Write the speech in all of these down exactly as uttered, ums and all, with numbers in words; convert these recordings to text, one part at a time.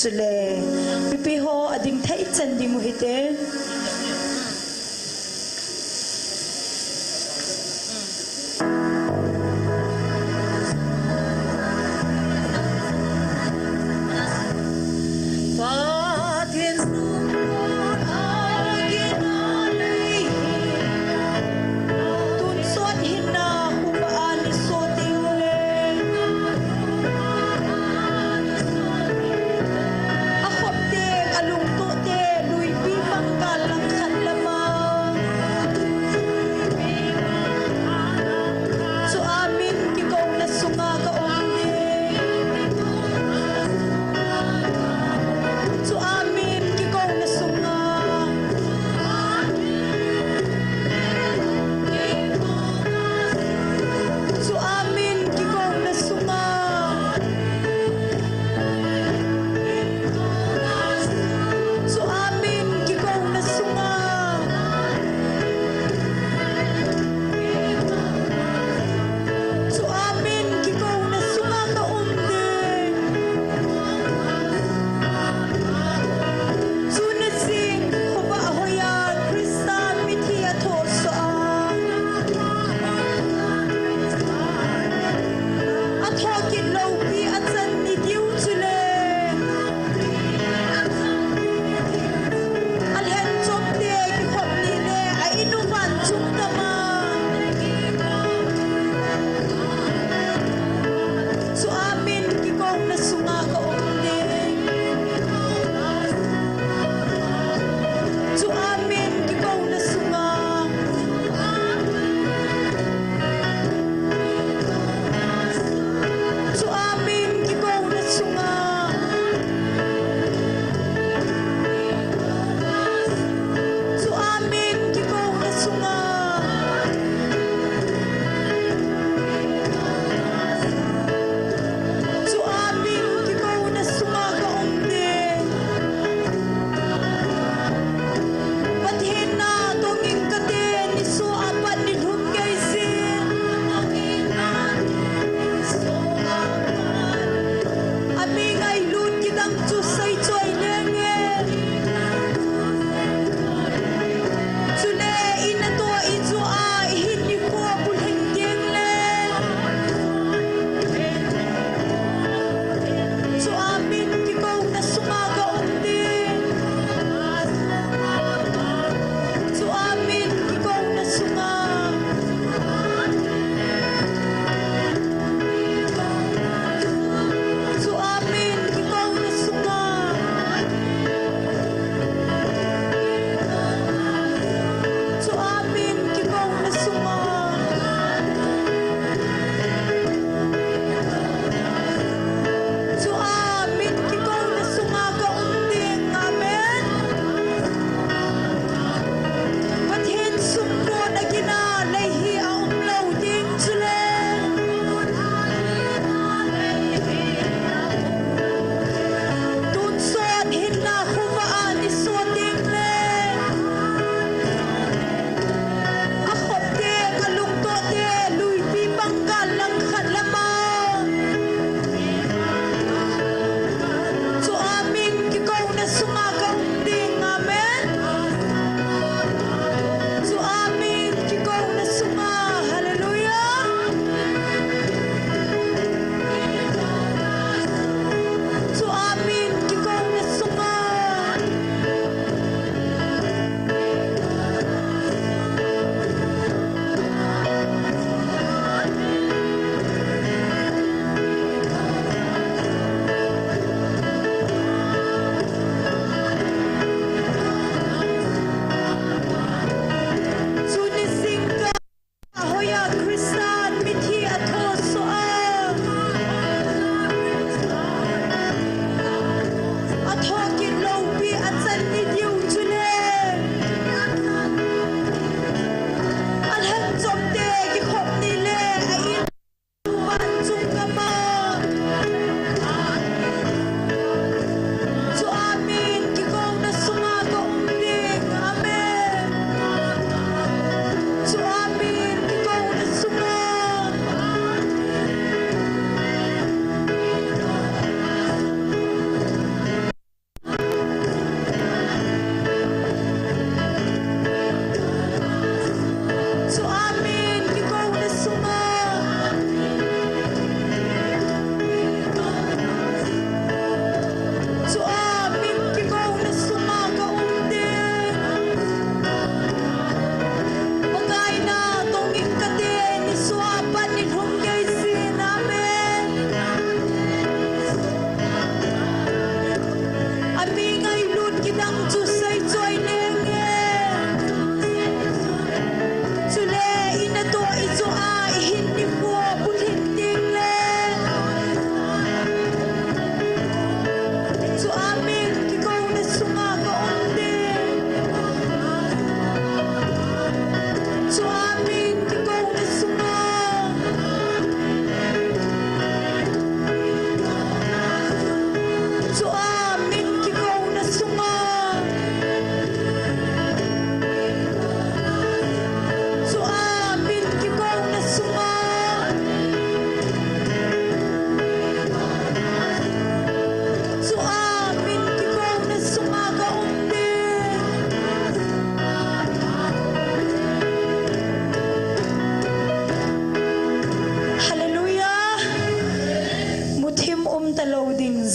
Chule, mipi ho ading thei chan ding u hite. Pathen sum kon a gina nei hi. Tun sot hinna hung ba ani sot ding le. A khop te, a lungto te, luipi pangkal lang khat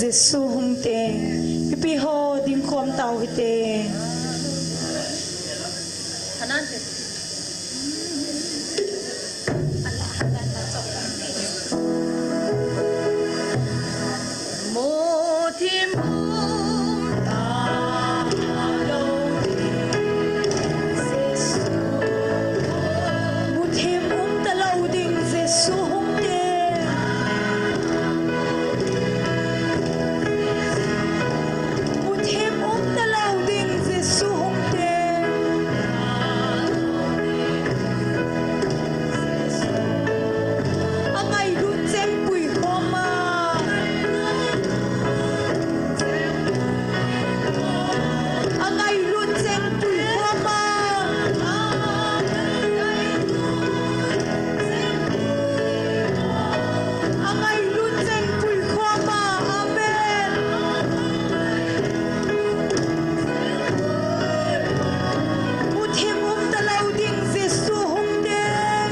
Jesu hung teng, mipi ho ding khom tau hite. Muthim um ta lo ding Jesu. Muthim um ta lo ding Jesu hung teng. Muthim um ta lo ding Jesu hung teng. A ngailut cheng pui khom a. A ngailut cheng pui khom a. A ngailut cheng pui khom a. Amen. Muthim um ta lo ding Jesu hung teng.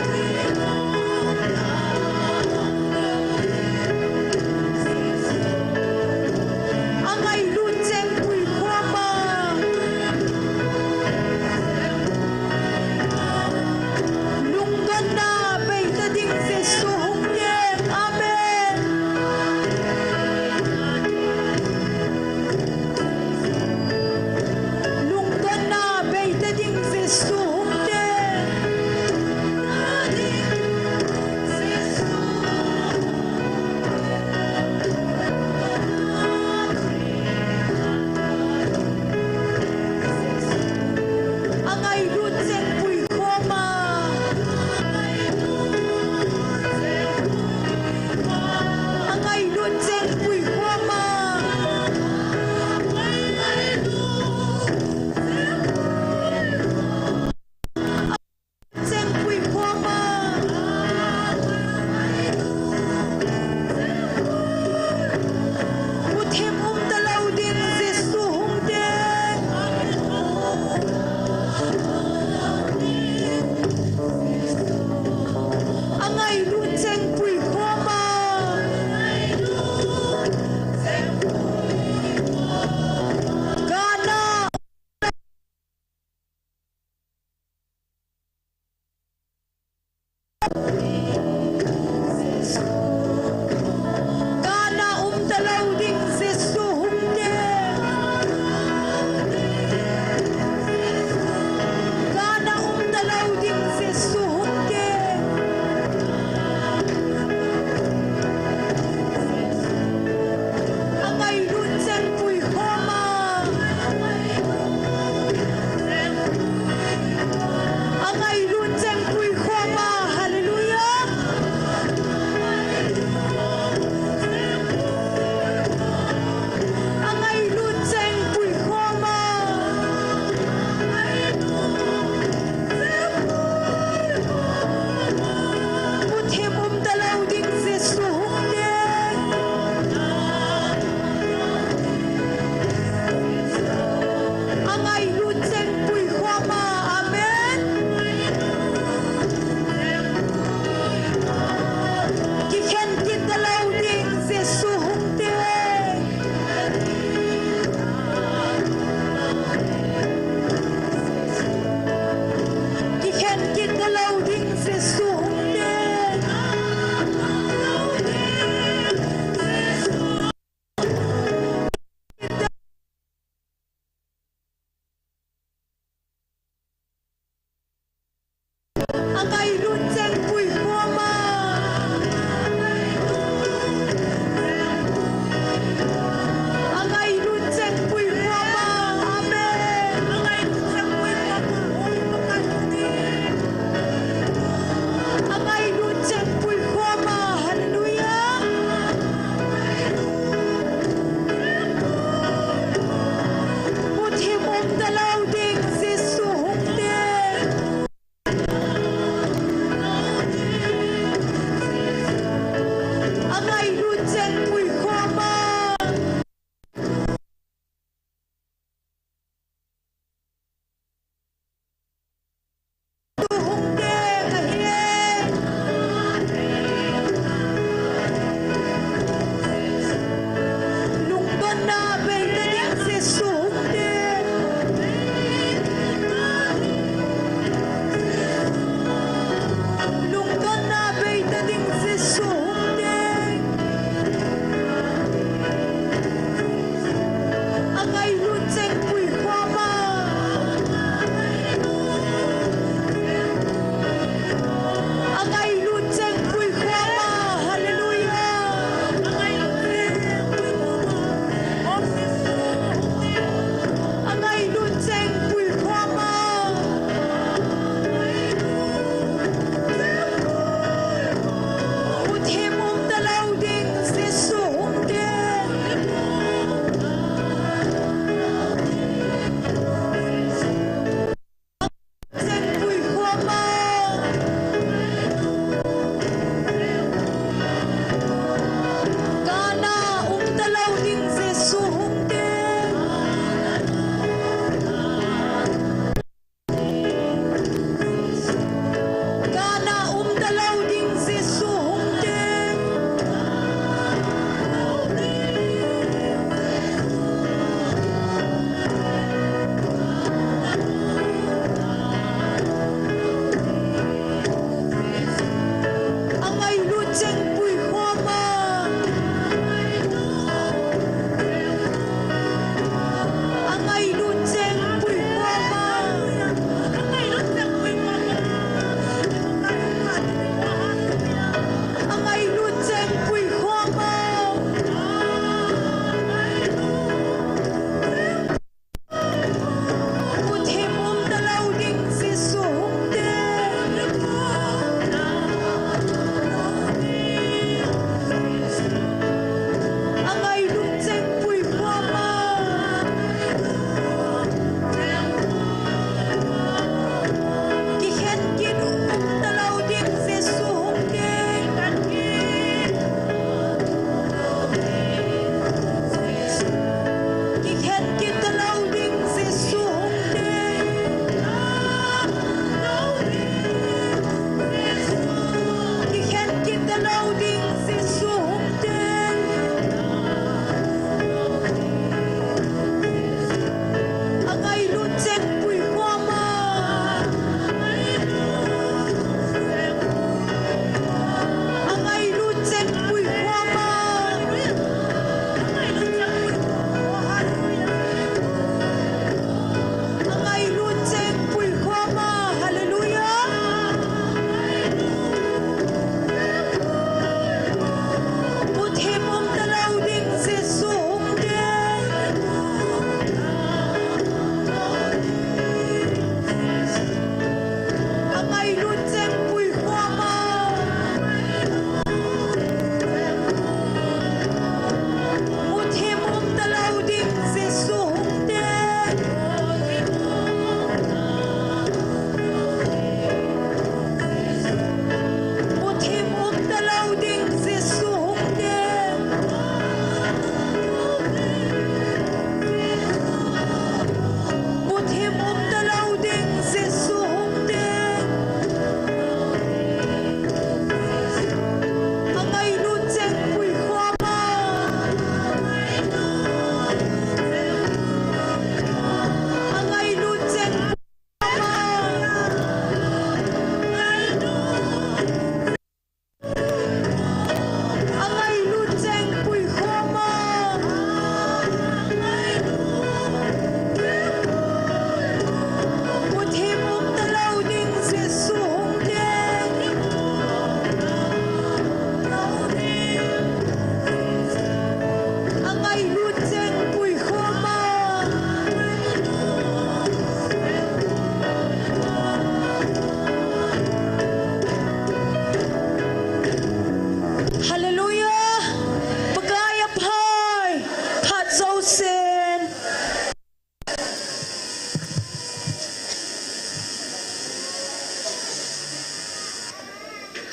A ngailut cheng pui khom a. Lungdonna bei ta ding Jesu hung teng. Amen. Lungdonna bei ta ding Jesu hung teng. A ngailut cheng pui khom a. A ngailut cheng pui khom a.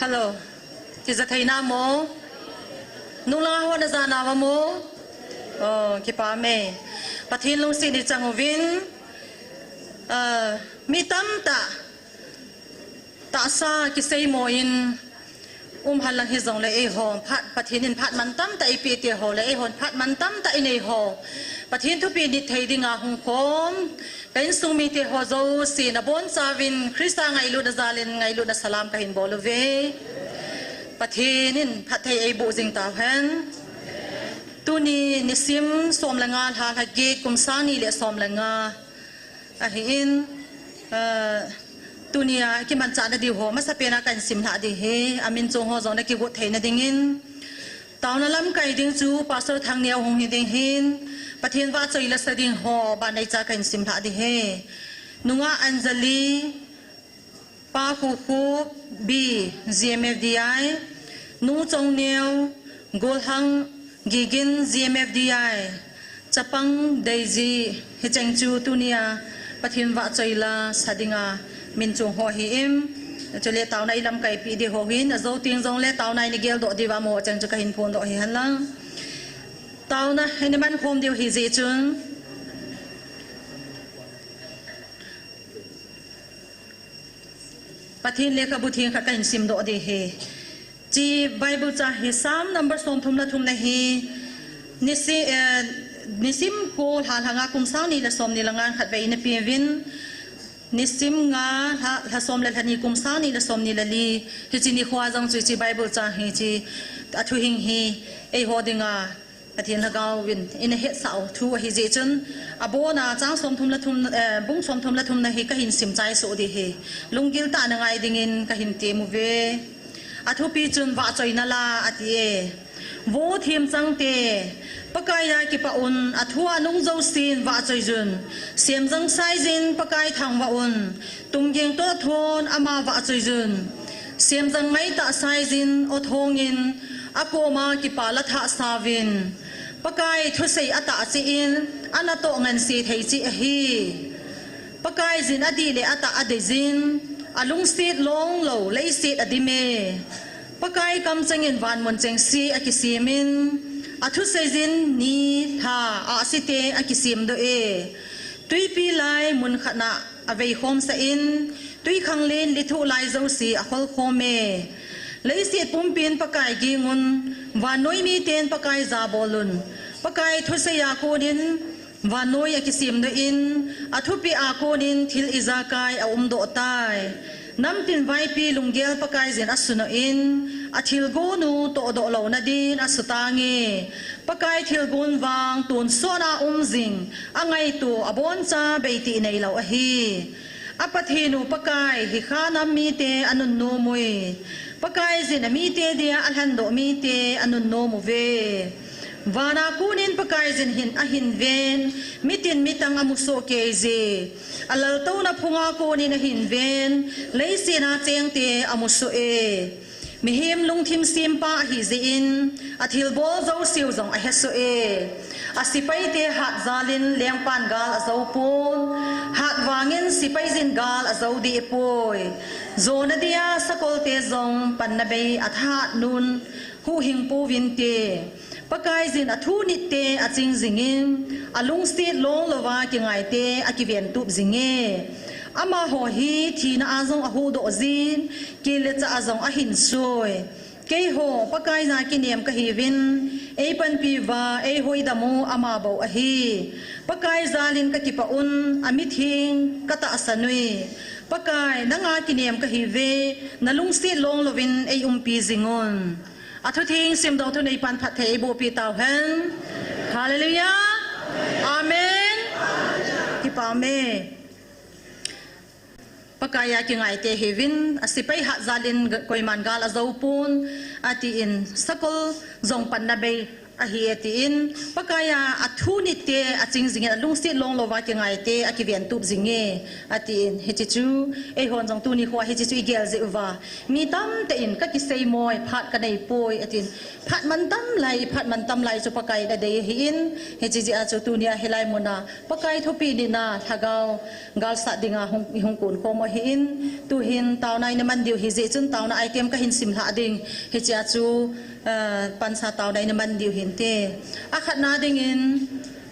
Hello. Kija thei na mo? Nung langa ho na ja na va mo? Oh, kipa me. Pathen lungset ni chang uvin. Ah, mi tamtah tahsa kisei mo in um hal lang hi jong le eiho phat, Pathen in phat man tamtah eipeh te ho le eihon phat man tamtah inei ho, Pathen thupeh nit thei dinga hung khom ka insung mite ho jouse na bonchauvin Christa ngailutna jalin ngailutna salam kahin bol uve. Pathen in phatthei eiboh jing tauhen. Tuni nisim som le nga lha lha get kum sang ni le som le nga ahin, ah, tunia kimanchah na diu ho masapen a kahin sim lha ding ahi, amin chong ho jong na kigot thei na dingin. Taona lamkai ding chu Pastor Thangneo hung hi ding ahin, Pathen vahchoi la sa ding ho ban nei cha kahin sim lha ding ahi. Nunga Anjali, Pa Khukhup, B, G M F D I, Nu Chongneo, Golhang, Gigin, G M F D I, Chapang, Daisy, hicheng chu tunia Pathen vahchoi la sa dinga min chong ho ahin. Chule taona ilamkai pi ding ho hin, ajo teng jong le taona ini geldoh diu va mo cheng chu kahin phondoh hi henlang. Taona ini man khom diu hi jeh chun. Pathen lekhabu theng khat kahin simdoh ding ahi. Hiche Bible chang hi Psalm number som thum le thum na hi, nisi, eh, nisim ko lha lha nga kum sang ni le som ni le nga khat vei na pe uvin. Nisim nga lha, lha som le lha ni kum sang ni le som ni le li. Hiche nikho a jong chu hiche Bible chang hi hiche athuhing hi eiho dinga Pathen Lhagao vin ina hetsah u thu ahi jeh chun, abona chang som thum le thum, eh, bung som thum le thum na hi kahin sim chai soh ding ahi. Lunggil tah a na ngai dingin kahin tem uve. Athupi chun vahchoina la ati e. Vo themchang te, Pakai a kipah un, athu a nung jousen vahchoi un. Semjang saijin Pakai thangvah un. Tumgeng toh thon ama vahchoi un. Semjang ngaitah saijin aw thongin, akoma kipa la thah sauvin. Pakai thusei atah cheh in, anatoh ngansi thei cheh ahi. Pakai jin adih le atah adei jin, alungset long lou, leiset adim e. Pakai kamcheng in vanmun chengse akisem in, athusei jin ni, lha, ahsi te akisem doh e. Twipi lai mun khat na avei khom sah in, twikhanglen lithuh lai jouse akhol khom e. Leiset pumpin Pakai ging un, vannoi miten Pakai ja bol un. Pakai thusei a konin vannoi akisem doh in, athupeh a konin thil ijakai aumdoh tai. Namtin vaipi lunggel Pakai jin asunoh in, athilgon u tohdoh louna din asutang e. Pakai thilgon vang tonsot a um jing, angaito aboncha beitih neilou ahi. A Pathen u Pakai hi kha nam mite anunnom ui. Pakai jin amite dia alhendoh mite anunnom uve. Vana konin Pakai jin hin ahin ven, mitin mitang amusoh kei je. Alaltouna phunga konin ahin ven, leiset a chengte amusoh e. Mihem lungthim sempa ahi jeh in, athilbol jouseu jong ahesoh e. Asepaite hat jalin lengpan gal ajou pon, hat vangin sepai jin gal ajou deh poi. Jona dia sakolte jong panna bei athahat nun, huhhing pouvinte. Pakai jin athu nitte aching jingin, alungset long louva kingaite akiventup jinge. Amaho hi thina a jong ahuhdoh jin, kile cha a jong ahinsoi. Keiho, Pakai ja kinem kahiuvin, eipanpi uva, eihoidam u ama bou ahi. Pakai jalin kakipah un, amitheng katahsan ui. Pakai, nanga kinem kahiuve, nalungset long louvin eiumpi jingun. Athutheng simdoh thu neipan phatthei eibohpi tauhen. Hallelujah. Amen. Kipah e. Pakai a kingaite hiuvin, asepai hat jalin g-, koiman gal ajou pon, atin sakol jong panna bei Ahi e tin, Pakaiya athu nit te aching jingin alungset long louva kingai te akiven tup jinge, atin, hiche chu, eihon jong tuni khoa hiche chu igel jeh uva. Mi tamtah in kakisei moi, phat kanei poi, atin. Phat mantam lai, phat mantam lai chu Pakai nadei ahin, hiche jeh a chu tunia hilai muna, Pakai thupeh nina, lhagao, galsat dinga hung, hung kon khom u ahin, tuhin taona ina man diu hijeh chun taona item kahin simlhah ding, hichea chu, ah, pansa taona ina man diu hinte. Akhatna dingin,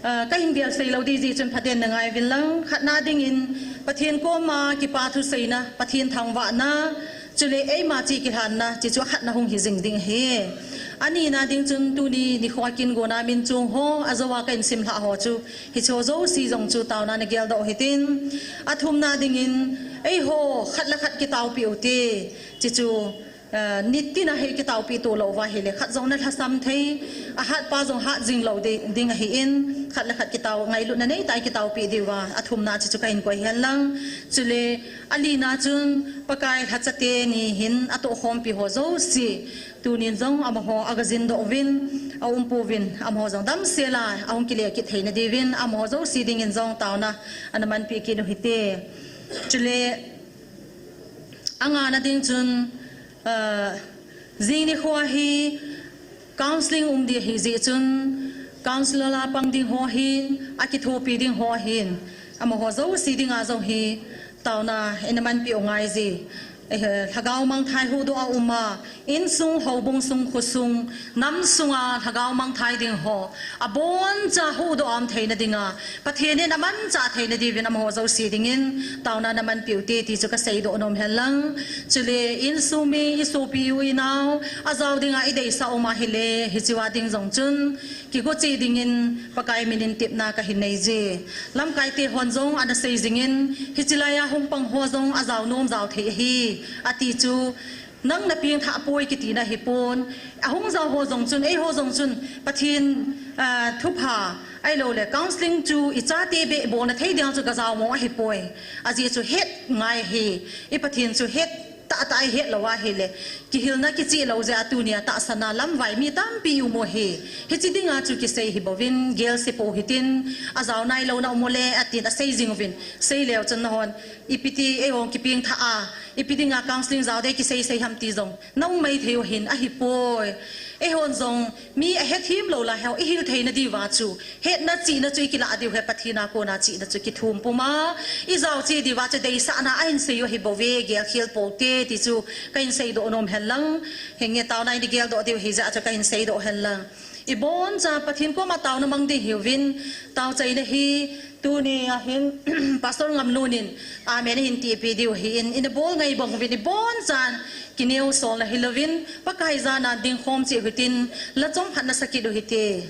ah, kahin gel sei lou ding jeh chun phaten na ngai uvin lang, khatna dingin Pathen koma kipa thu seina, Pathen thangvahna, chule eima chih kilhanna, hiche chu akhatna hung hi jing ding ahi. Anina ding chun tuni nikhoa kin gona min chung ho, ajouva kahin simlhah ho chu, hiche ho jouse jong chu taona nagel doh u hitin. Athumna dingin, eiho khat le khat kitaopeh u hite, hiche chu, ah, nitina hi kitaopeh to louva ahile, khat jong nalhasam thei, ahatpa jong hat jing lou ding, ding ahin, khat le khat kitao, ngailutna neitah a kitaopeh diuva, athumna hiche chu kahin koi hen lang. Chule, alina chun, Pakai lhacha teni hin atohkhompi ho jouse, tunin jong amaho agajin doh uvin, aumpouvin, amaho jong damsel a ahung kile kit theina diuvin, amaho jouse dingin jong taona ana manpeh kit u hite. Chule, angana ding chun, ah, jing nikhoa hi counselling um ding ahi jeh chun, counsellor a pang ding ho hin, akithopi ding ho hin, amaho jouse dinga jong hi taona ina manpeh u ngaije. Eh, lhagao mangthai huhdoh a uma, insung, houbung sung, khosung, nam sunga lhagao mangthai ding ho, aboncha huhdoh a um theina dinga, Pathen in amanchah theina diuvin amaho jouse dingin taona namanpeh u hite ti chu kaseidoh nom hen lang. Chule insung mi, isopi u inao, ajao dinga ideisah um ahile, hichea ding jong chun, kigocheh dingin Pakai minin tepna kahin neije. Lamkaite hon jong ana sei jingin, hiche laiya hung pang ho jong ajao nom jao thei ahi, ati chu, nang napengthah poi kitina ahipon, ahung jao ho jong chun, eiho jong chun, Pathen, ah, thupha, ahiloule, counselling chu ichate beh bolna thei dinga chu gajao mong ahipoi. Ajeh chu het ngai ahi, i Pathen chu het tahtah a ihet lou ahile, kihilna kicheh lou jeh a tunia tahsana lamvai mi tampi ium u ahi. Hiche dinga chu kisei hibouvin, gelse pou hitin, ajao nailouna um ule, atin asei jing uvin, sei leu chun nahon, ipi ti eihon kipengthah a, ipi dinga counselling jao ding kisei sei ham ti jong, naum mai thei u ahin ahipoi. Eihon jong, mi ahethem lou lai ho, ihil theina diuva chu, hetna chihna chu ikilah diu ahi, Pathen a kona chihna chu kithum puma, ijao cheh diuva chu deisahna ahin sei u ahibouve, gelkhel pou hite, ti chu kahin seidoh nom hen lang, hinge taona ina geldoh diu ahijeh a chu kahin seidoh hen lang. Iboncha Pathen koma taona mang ding hiuvin, taochaina hi tunia hin Pastor Ngamlun in amen ahin tipeh diu ahin, ina bol ngai bang uvin ibonchan kineo solna hilouvin, Pakai jana dingkhom cheh u hitin, la chomkhat nasa kit u hite.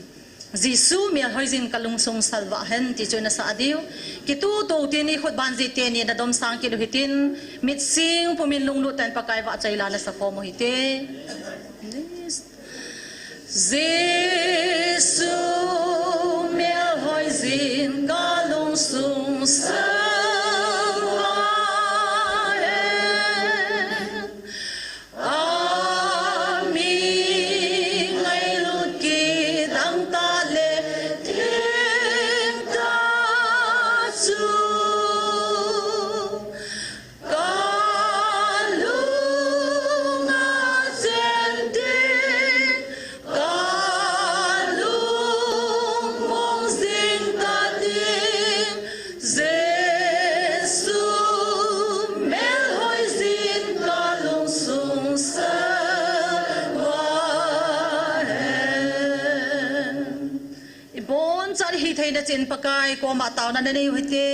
Jesu melhoijin kalungsung salvah hen ti chu nasah diu. Kitutou teni khutban jih teni nadomsang kit u hitin, mitsing pumin lunglut tah in Pakai vahchoila nasakhom u hite. Jesu melhoijin kalungsung salvah hen. Aming ngailut kit angtah le thengtah chu kalunga chen ding, kalungmong jing tading, Jesu melhoijin kalungsung salvah hen. Ibonchan hitheina cheh in Pakai koma taona nanei u hite.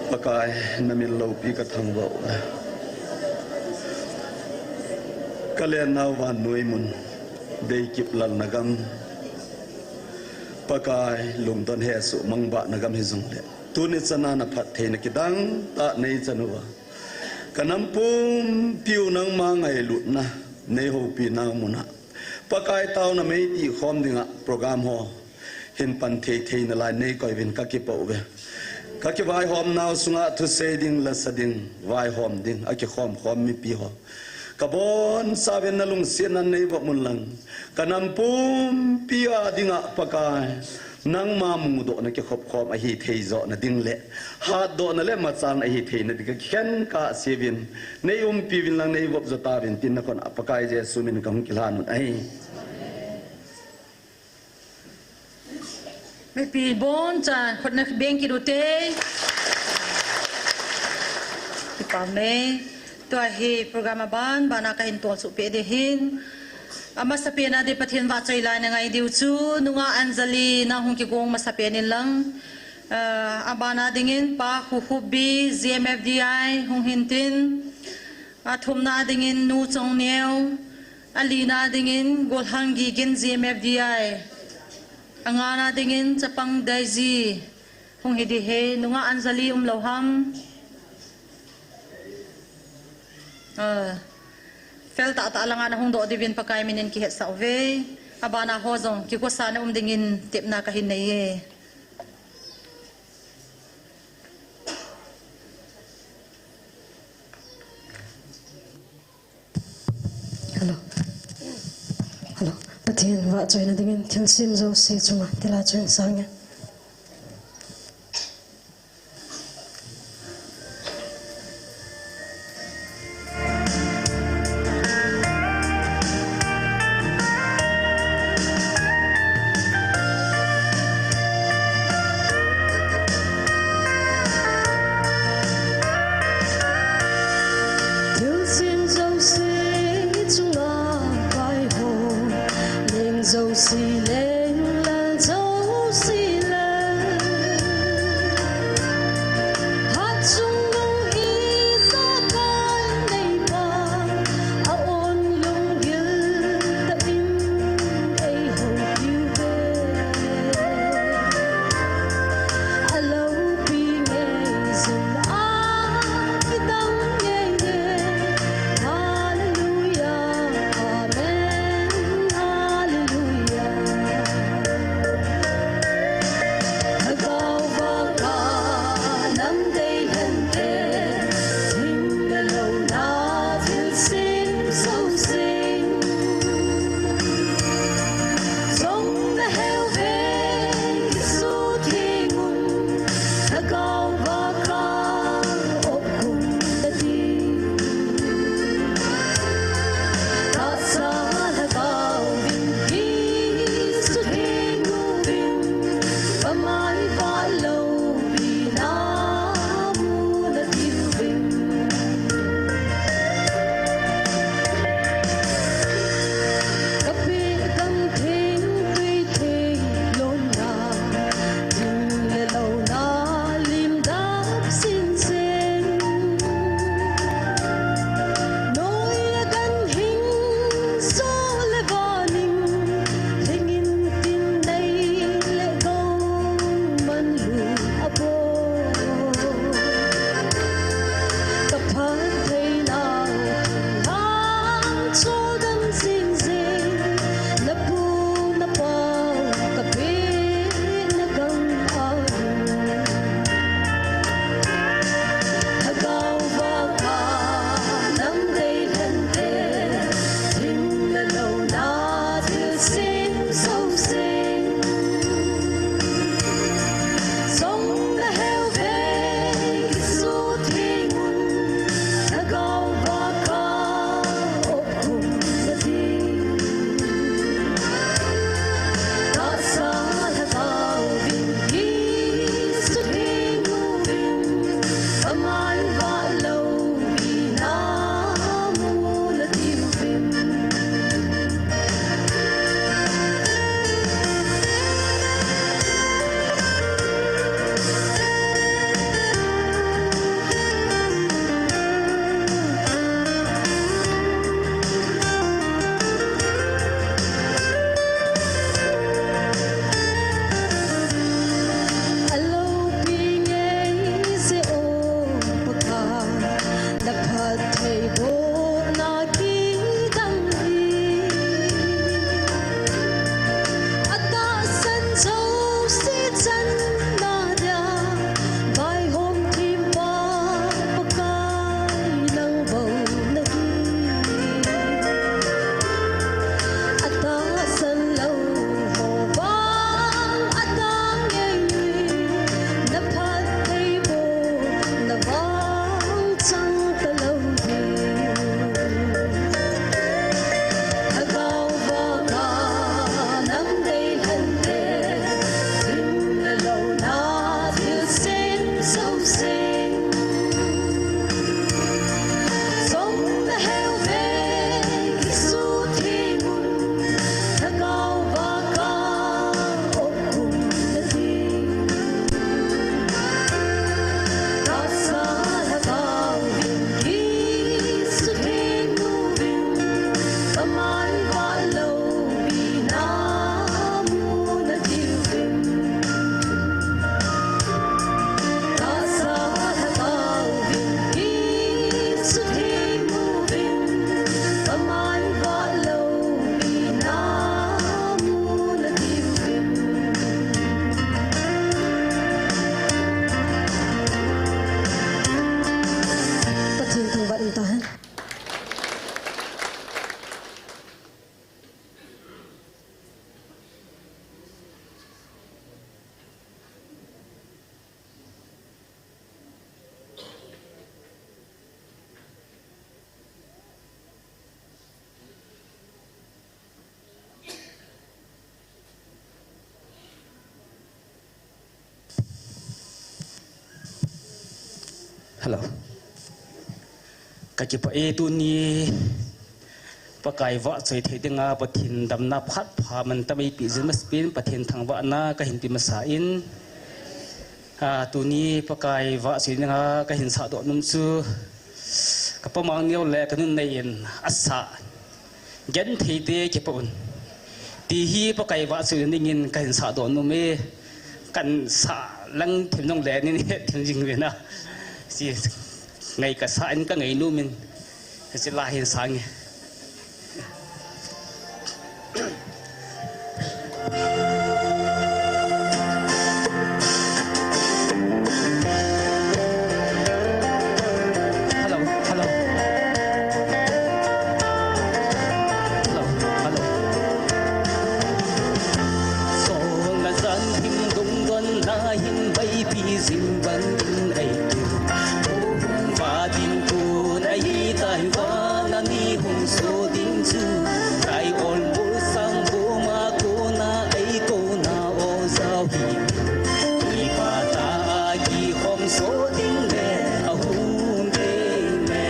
Pakai, namin loupi kathangvah uve. Kalennau vannoi mun, deikip lalna gam. Pakai, lungdon hesoh mangbahna gam hijongle, tuni chana naphattheina kidang tah neichan uva, kanam pumpiu nangma ngailutna neihoupinau muna, Pakai, taona meitih khom dinga program ho hinpan thei theina lai neikoiuvin kakipah uve. Kakivaihomnau sunga thusei ding, lasa ding, vaihom ding akikhom khom mipi ho, kabonchauvin nalungsetnan neivop unlang, kanam pumpi a dinga Pakai, nangma mudohna kikhop khom ahithei johna ding le hatdohna le machalna ahitheina ding kakhen kahseuvin, neiumpiuvin lang neivop jotauvin tin nakoma Pakai Jesu min kahung kilhan un ahi. Mipi bonchan khut nabeng kit ute. Kipah e. Tua hi program aban bana kahin tolsuh peh ding ahin, amasapen a ding Pathen vahchoi lai nangai diu chu nungah Anjali nahung kigong masapen in lang, ah, abana dingin Pa Khukhupbi, G M F D I hung hintin, athumna dingin Nu Chongneo, alina dingin Golhang Gigin, G M F D I, angana dingin Chapang Daisy hung hi ding ahi. Nungah Anjali umlou ham? Ah, fel tahtah langa nahung doh diuvin Pakai minin kihetsah uve. Abana ho jong kigosana um dingin tepna kahin nei e. Hello. Hello. Pathen vahchoina dingin thilsem jouse chunga thilha chu hin sange. Thilsem jouse chunga Pakai ho, leng jouse leng, lal jouse lal, hatchungnung ijakai neipa, a-on lunggil tah in eihoupiu ve. Aloupi ngei jong akidang ngei e. Hallelujah, amen, hallelujah. Hello. Ka kipah e, tuni Pakai vahchoi thei dinga Pathen damna phat pha mantam eipeh jeh in masapen Pathen thangvahna kahin pe masa in, a, tuni Pakai vahchoi dinga kahin sahdoh nom chu, ka pamang neo le ka nunnei in asah Genthei te kipah un, ti hi Pakai vahchoi dingin kahin sahdoh nom e. Kahin sah lang thim nung le nin het thim jing uvin a. Chi ngai ka sah in ka ngai nom in. Chi la hin sang e. Hello, hello. Hello, hello. Sol le jan hing dungdon na hin vaipi jing vang in ei tu. Ko hung va ding ko na hi tai va na ni hung so ding chu. Tai ol bul sang ko ma ko na ei ko na o sao hi. Kipah tah a kikhom so ding le ahung ding le.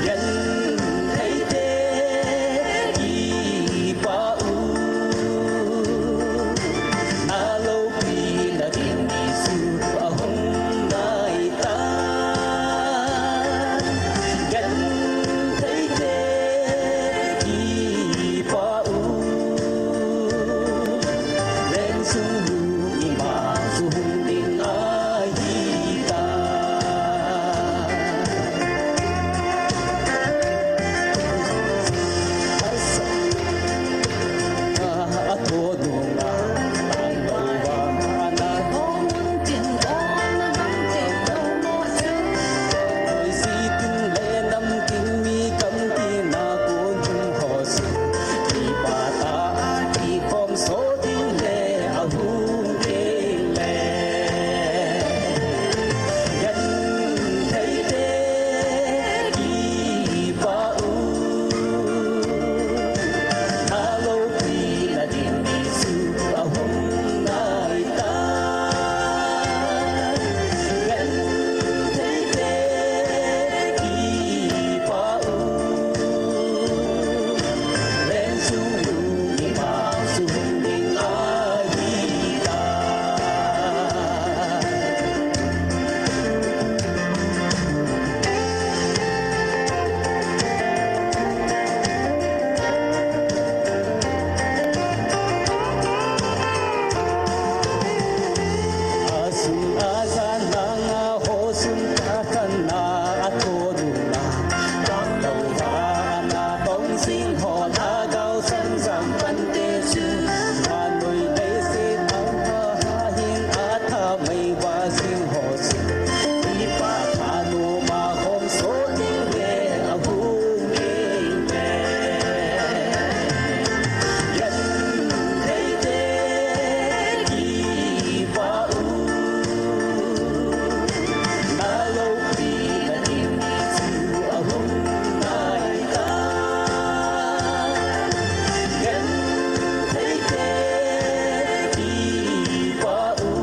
Genthei te kipah u. Na loupi na ding ni su ahung nai ta. Genthei te kipah u. Leng sung lung ima sung ding ahi ta. Asa. A, a tho nunga, a lo va, a na. Oi, si tin le nam tin mi kam tin na ko nung ho su. Kipah tah a kikhom so ding le ahung ding le. Genthei te kipah u. Na loupi na ding ni su ahung nai ta. Genthei te kipah u. Leng sung lung ima sung ding ahi ta. Asun ajan nanga ho sun ka khan na a tho nunga. Tang lo va na bong sing ho na gao san jang pan te su. Ma noi dei se tang ha ha hin a tha mai va sing ho su. Kipah tha nu ma hom so ding le ahung ding le. Genthei te kipah u. Na loupi na ding ni su ahung nai ta. Genthei te kipah u.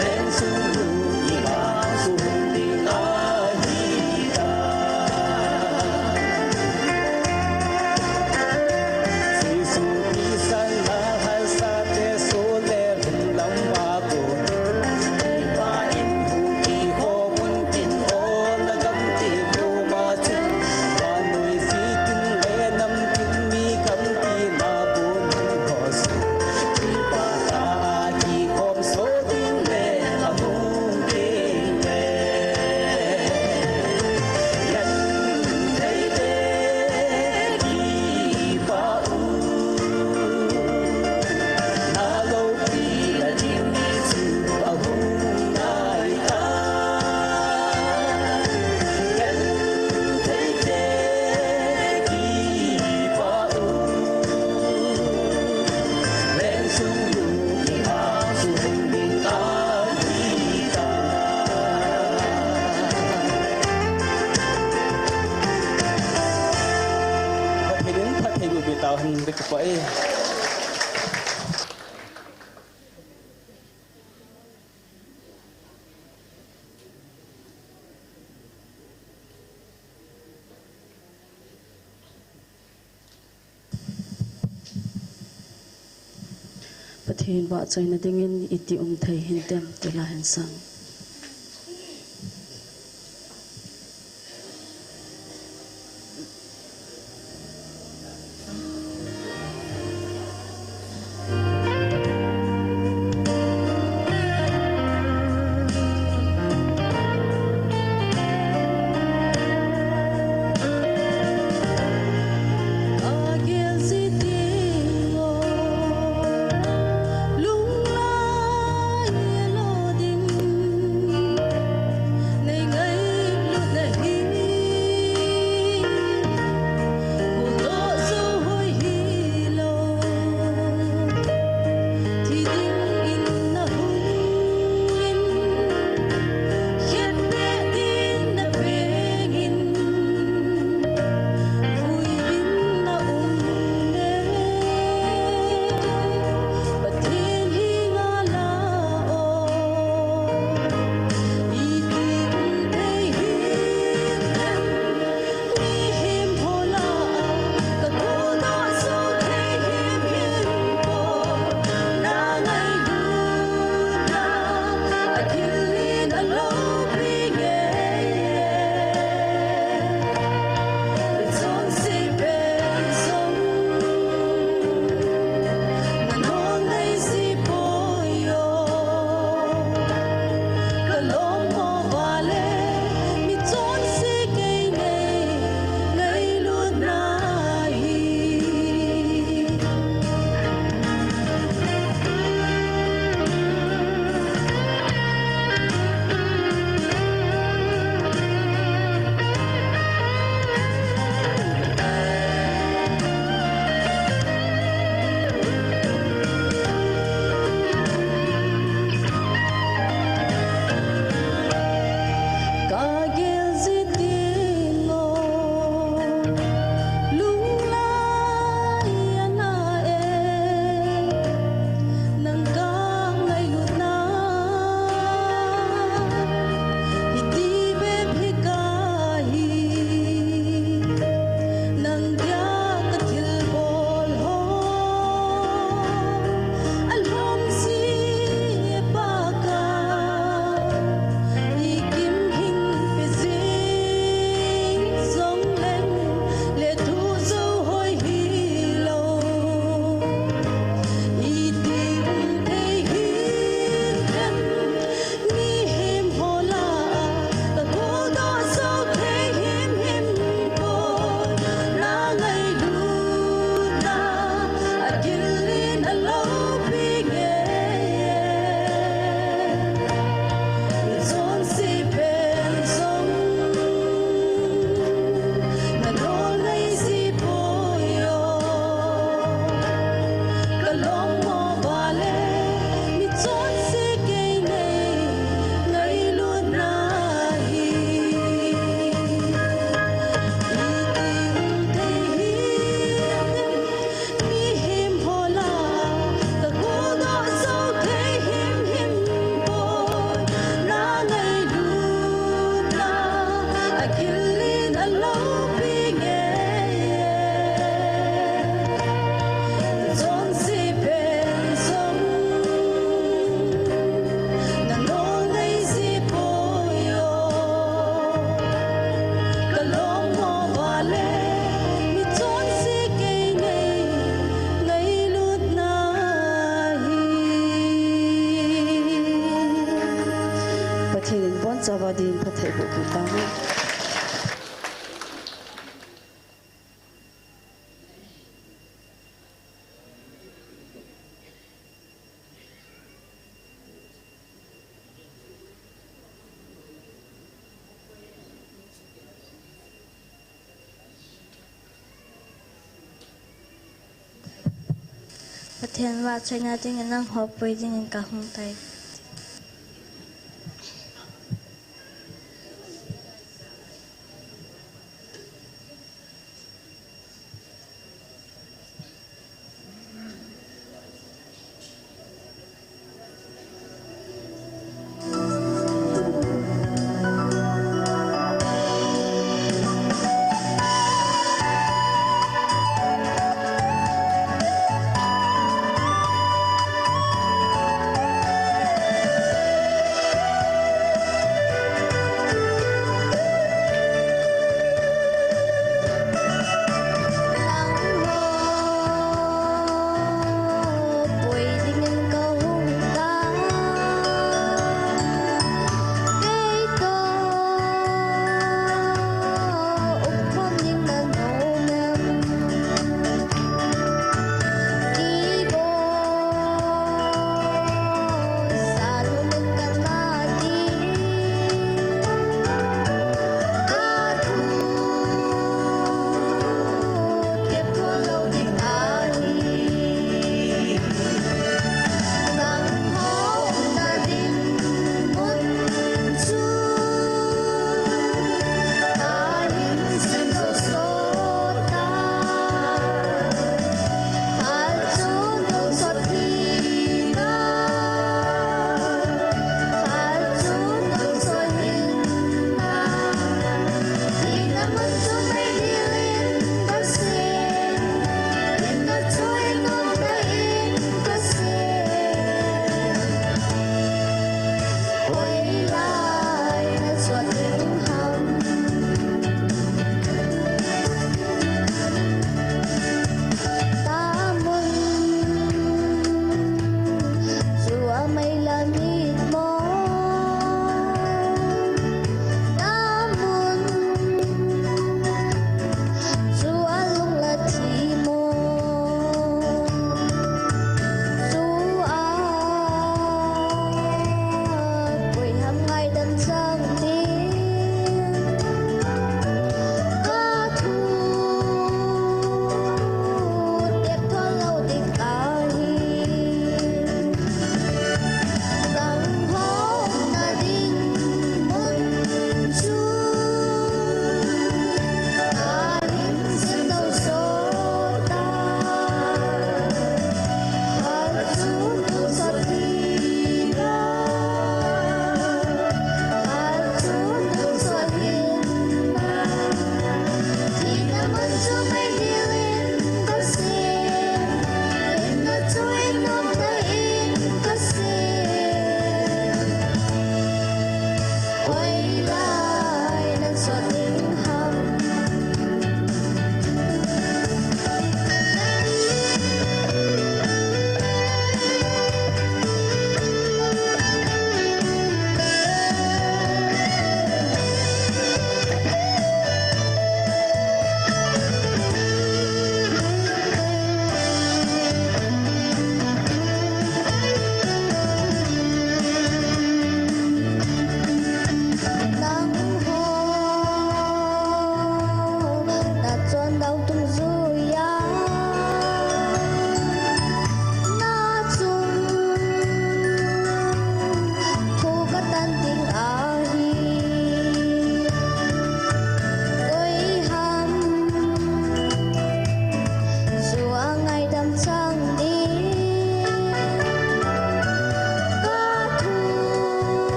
Leng sung lung ima sung ding ahi ta. Jesu Christa na hal sa te so le hung lam ma ko. Ipa in hu ki ho mun tin o na gam ti ko ma chin. Ba nui si tin le nam tin mi kam ti na ko mun ho su. Kipah tah a kikhom so ding le ahung ding le. Genthei te kipah u. Na loupi na ding ni su ahung nai ta. Genthei te kipah u. Leng sung lung ima sung ding ahi ta. Pathen in phatthei boh peh tauhen, ka kipah e. Pathen vahchoina dingin iti um thei hintem ti la hin sang. Pathen in bonchauva din phatthei boh peh tauhen. Pathen vahchoina dingin nangho pui dingin kahung tai.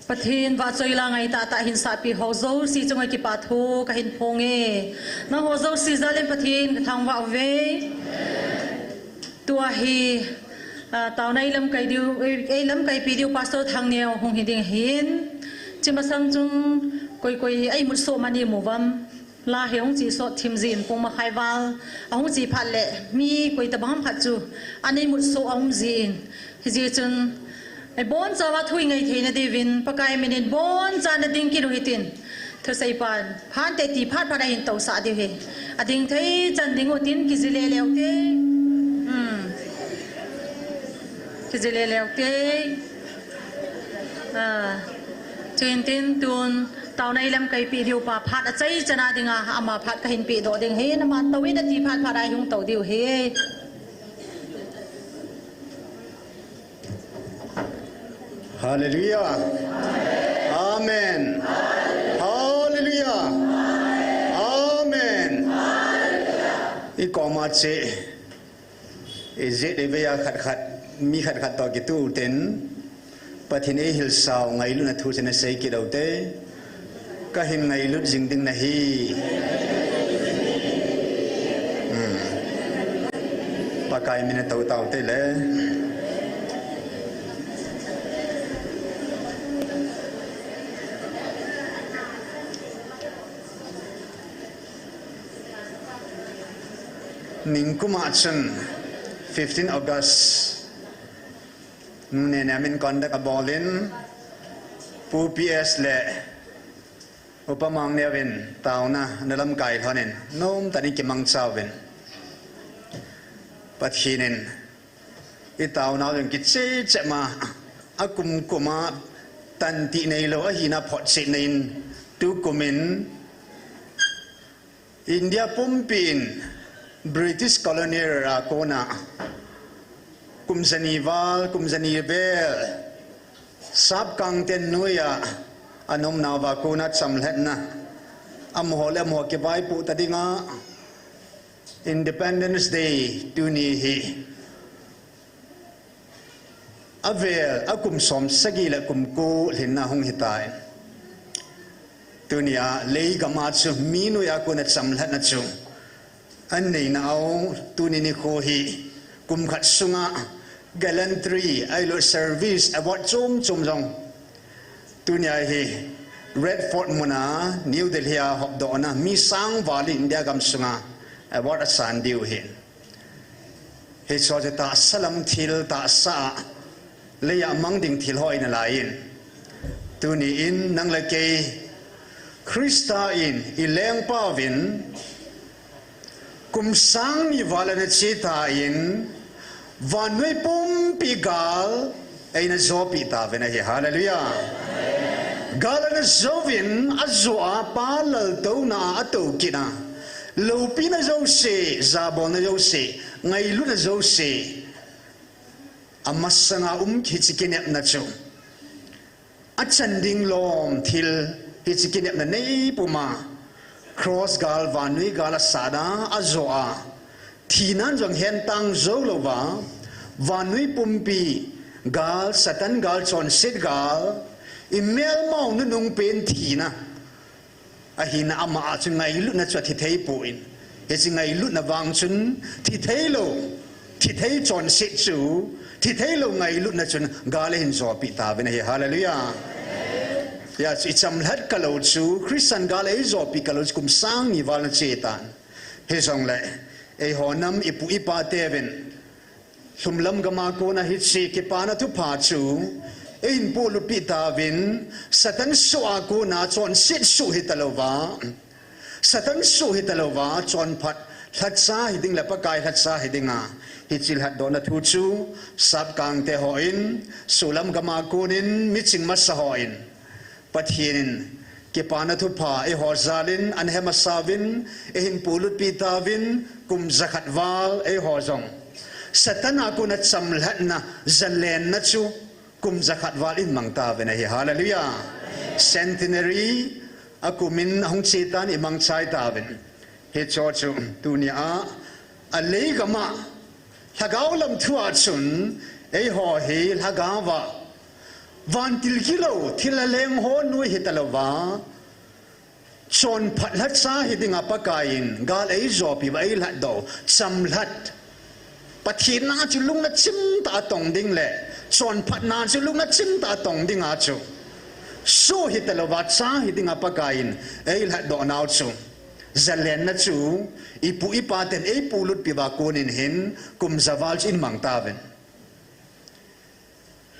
Pathen vahchoi la ngai tahtah hin sahpi ho jouse chunga kipa thu kahin phong e. Nangho jouse jal in Pathen kathangvah uve. Tua hi, ah, taona eilamkai diu, ei, eilamkaipi diu Pastor Thangneo hung hi ding ahin. Hiche masang chun koi koi hi eimut soh man imu uvam. La hi ahung che sot thim jin pung makhai val ahung che phat le mi koi tabang ham khat chu ana imut soh aum jin. Hijeh chun, ibonchauva thu ingai theina diuvin, Pakai minin boncha nading kit u hitin. Thuseipan, phante ti phat phat a hin tousah diu ahi. Ading thei chan ding utin kiji lele ute. Hmm. Kiji lele ute. Ah. Chuin tin tun, taona eilamkaipi diu pa phat achaichan a dinga, ama phat kahin pedoh ding ahin, aman touvin ati phat phat a hung tou diu ahi. Hallelujah. Amen. Hallelujah. Amen. Ikoma che, ijeh ivei a khat khat, mi khat khat toh kitoh uten, Pathen eihilsau ngailutna thu chu nasei kit ute. Kahin ngailut jing ding nahi. Hmm. Pakai mina tou taute le. Ningkum a chun fifteen August nune ne min conduct abol in Pu P S le Upa Mangneo vin taona analamkai lhonin nomtah in kimangcha uvin. Pathen in itaona uvin kiche che ma, akum kum a tanti neilou ahina photchet nei in tukum in India pumpi in British colonial a kona kum jani val, kum jani vel, Sapkangte noiya ana umnauva kona chamlhatna, amaho le amaho kivaipoh ta dinga Independence Day tuni hi avel a kum som sagi le kum ko lhinna hung hitai. Tunia leigam a chu mi noiya kona chamlhatna chu aneina u, tuni nikho hi kum khat sunga gallantry, ahilou service award chom chom jong. Tunia hi Red Fort muna New Delhi a hopdohna mi sang val in India gam sunga award asan diu ahi. Hiche chu tahsa lam thil, tahsa a leiya mang ding thil ho ahi nalaiyin. Tuni in nang le kei Christa in ilengpa uvin kum sang ni val ana che tan, vannoi pumpi gal eina jopi tauvin ahi. Hallelujah. Gal ana jouvin ajo a Pa laltouna a atou kit a, loupina jouse, jabolna jouse, ngailutna jouse, amasanga um hiche kinepna chu achan ding lom thil hiche kinepna nei puma, cross gal, vannoi gal asat a, ajo a, thina jong hentang jou louva, vannoi pumpi gal, Satan gal, chonset gal, imelmau nunung pen thina ahina, ama a chu ngailutna chu athi thei poi. Hiche ngailutna vang chun thi thei lou, thi thei chonset chu, thi thei lou ngailutna chun gal ahin jopi tauvin ahi. Hallelujah. Hijeh chun ichamlhat kalou chu, Christian gal eijopi kalou chu kum sang ni val ana che tan. Hijongle eiho nam ipu ipa teuvin lhumlam gam a kona hiche kipana thupha chu eihin polut pi tauvin, Satan soh a kona chonset soh hitalouva, Satan soh hitalouva, chonphat lhacha hiding le Pakai lhacha hidinga hiche lhatdohna thu chu Sapkangte hon, solam gam a konin miching masa hon, Pathen in kipana thupha eiho jalin, ana hemasa uvin, eihin polut pi tauvin, kum jakhat val eiho jong Satan a kona chamlhatna, jalenna chu kum jakhat val imang tauvin ahi. Hallelujah. Centenary akumin ahung che tan, imang chai tauvin. Hiche chu tunia, aleigam a, lhagao lam thua chun, eiho hi lhagao va Vantil gilou, thilha leng ho nui hitalouva, chonphat lhacha hidinga Pakaiyin gal eijopi uva eilhatdoh, chamlhat. Pathen na chu lungna chimtah a tong ding le chonphatna chu lungna chimtah a tong dinga chu, soh hitalouva cha hidinga Pakaiyin eilhatdoh nau chu, zalenna chu ipu ipaten eipuilutpi uva konin hin kum javal chu imang tauvin.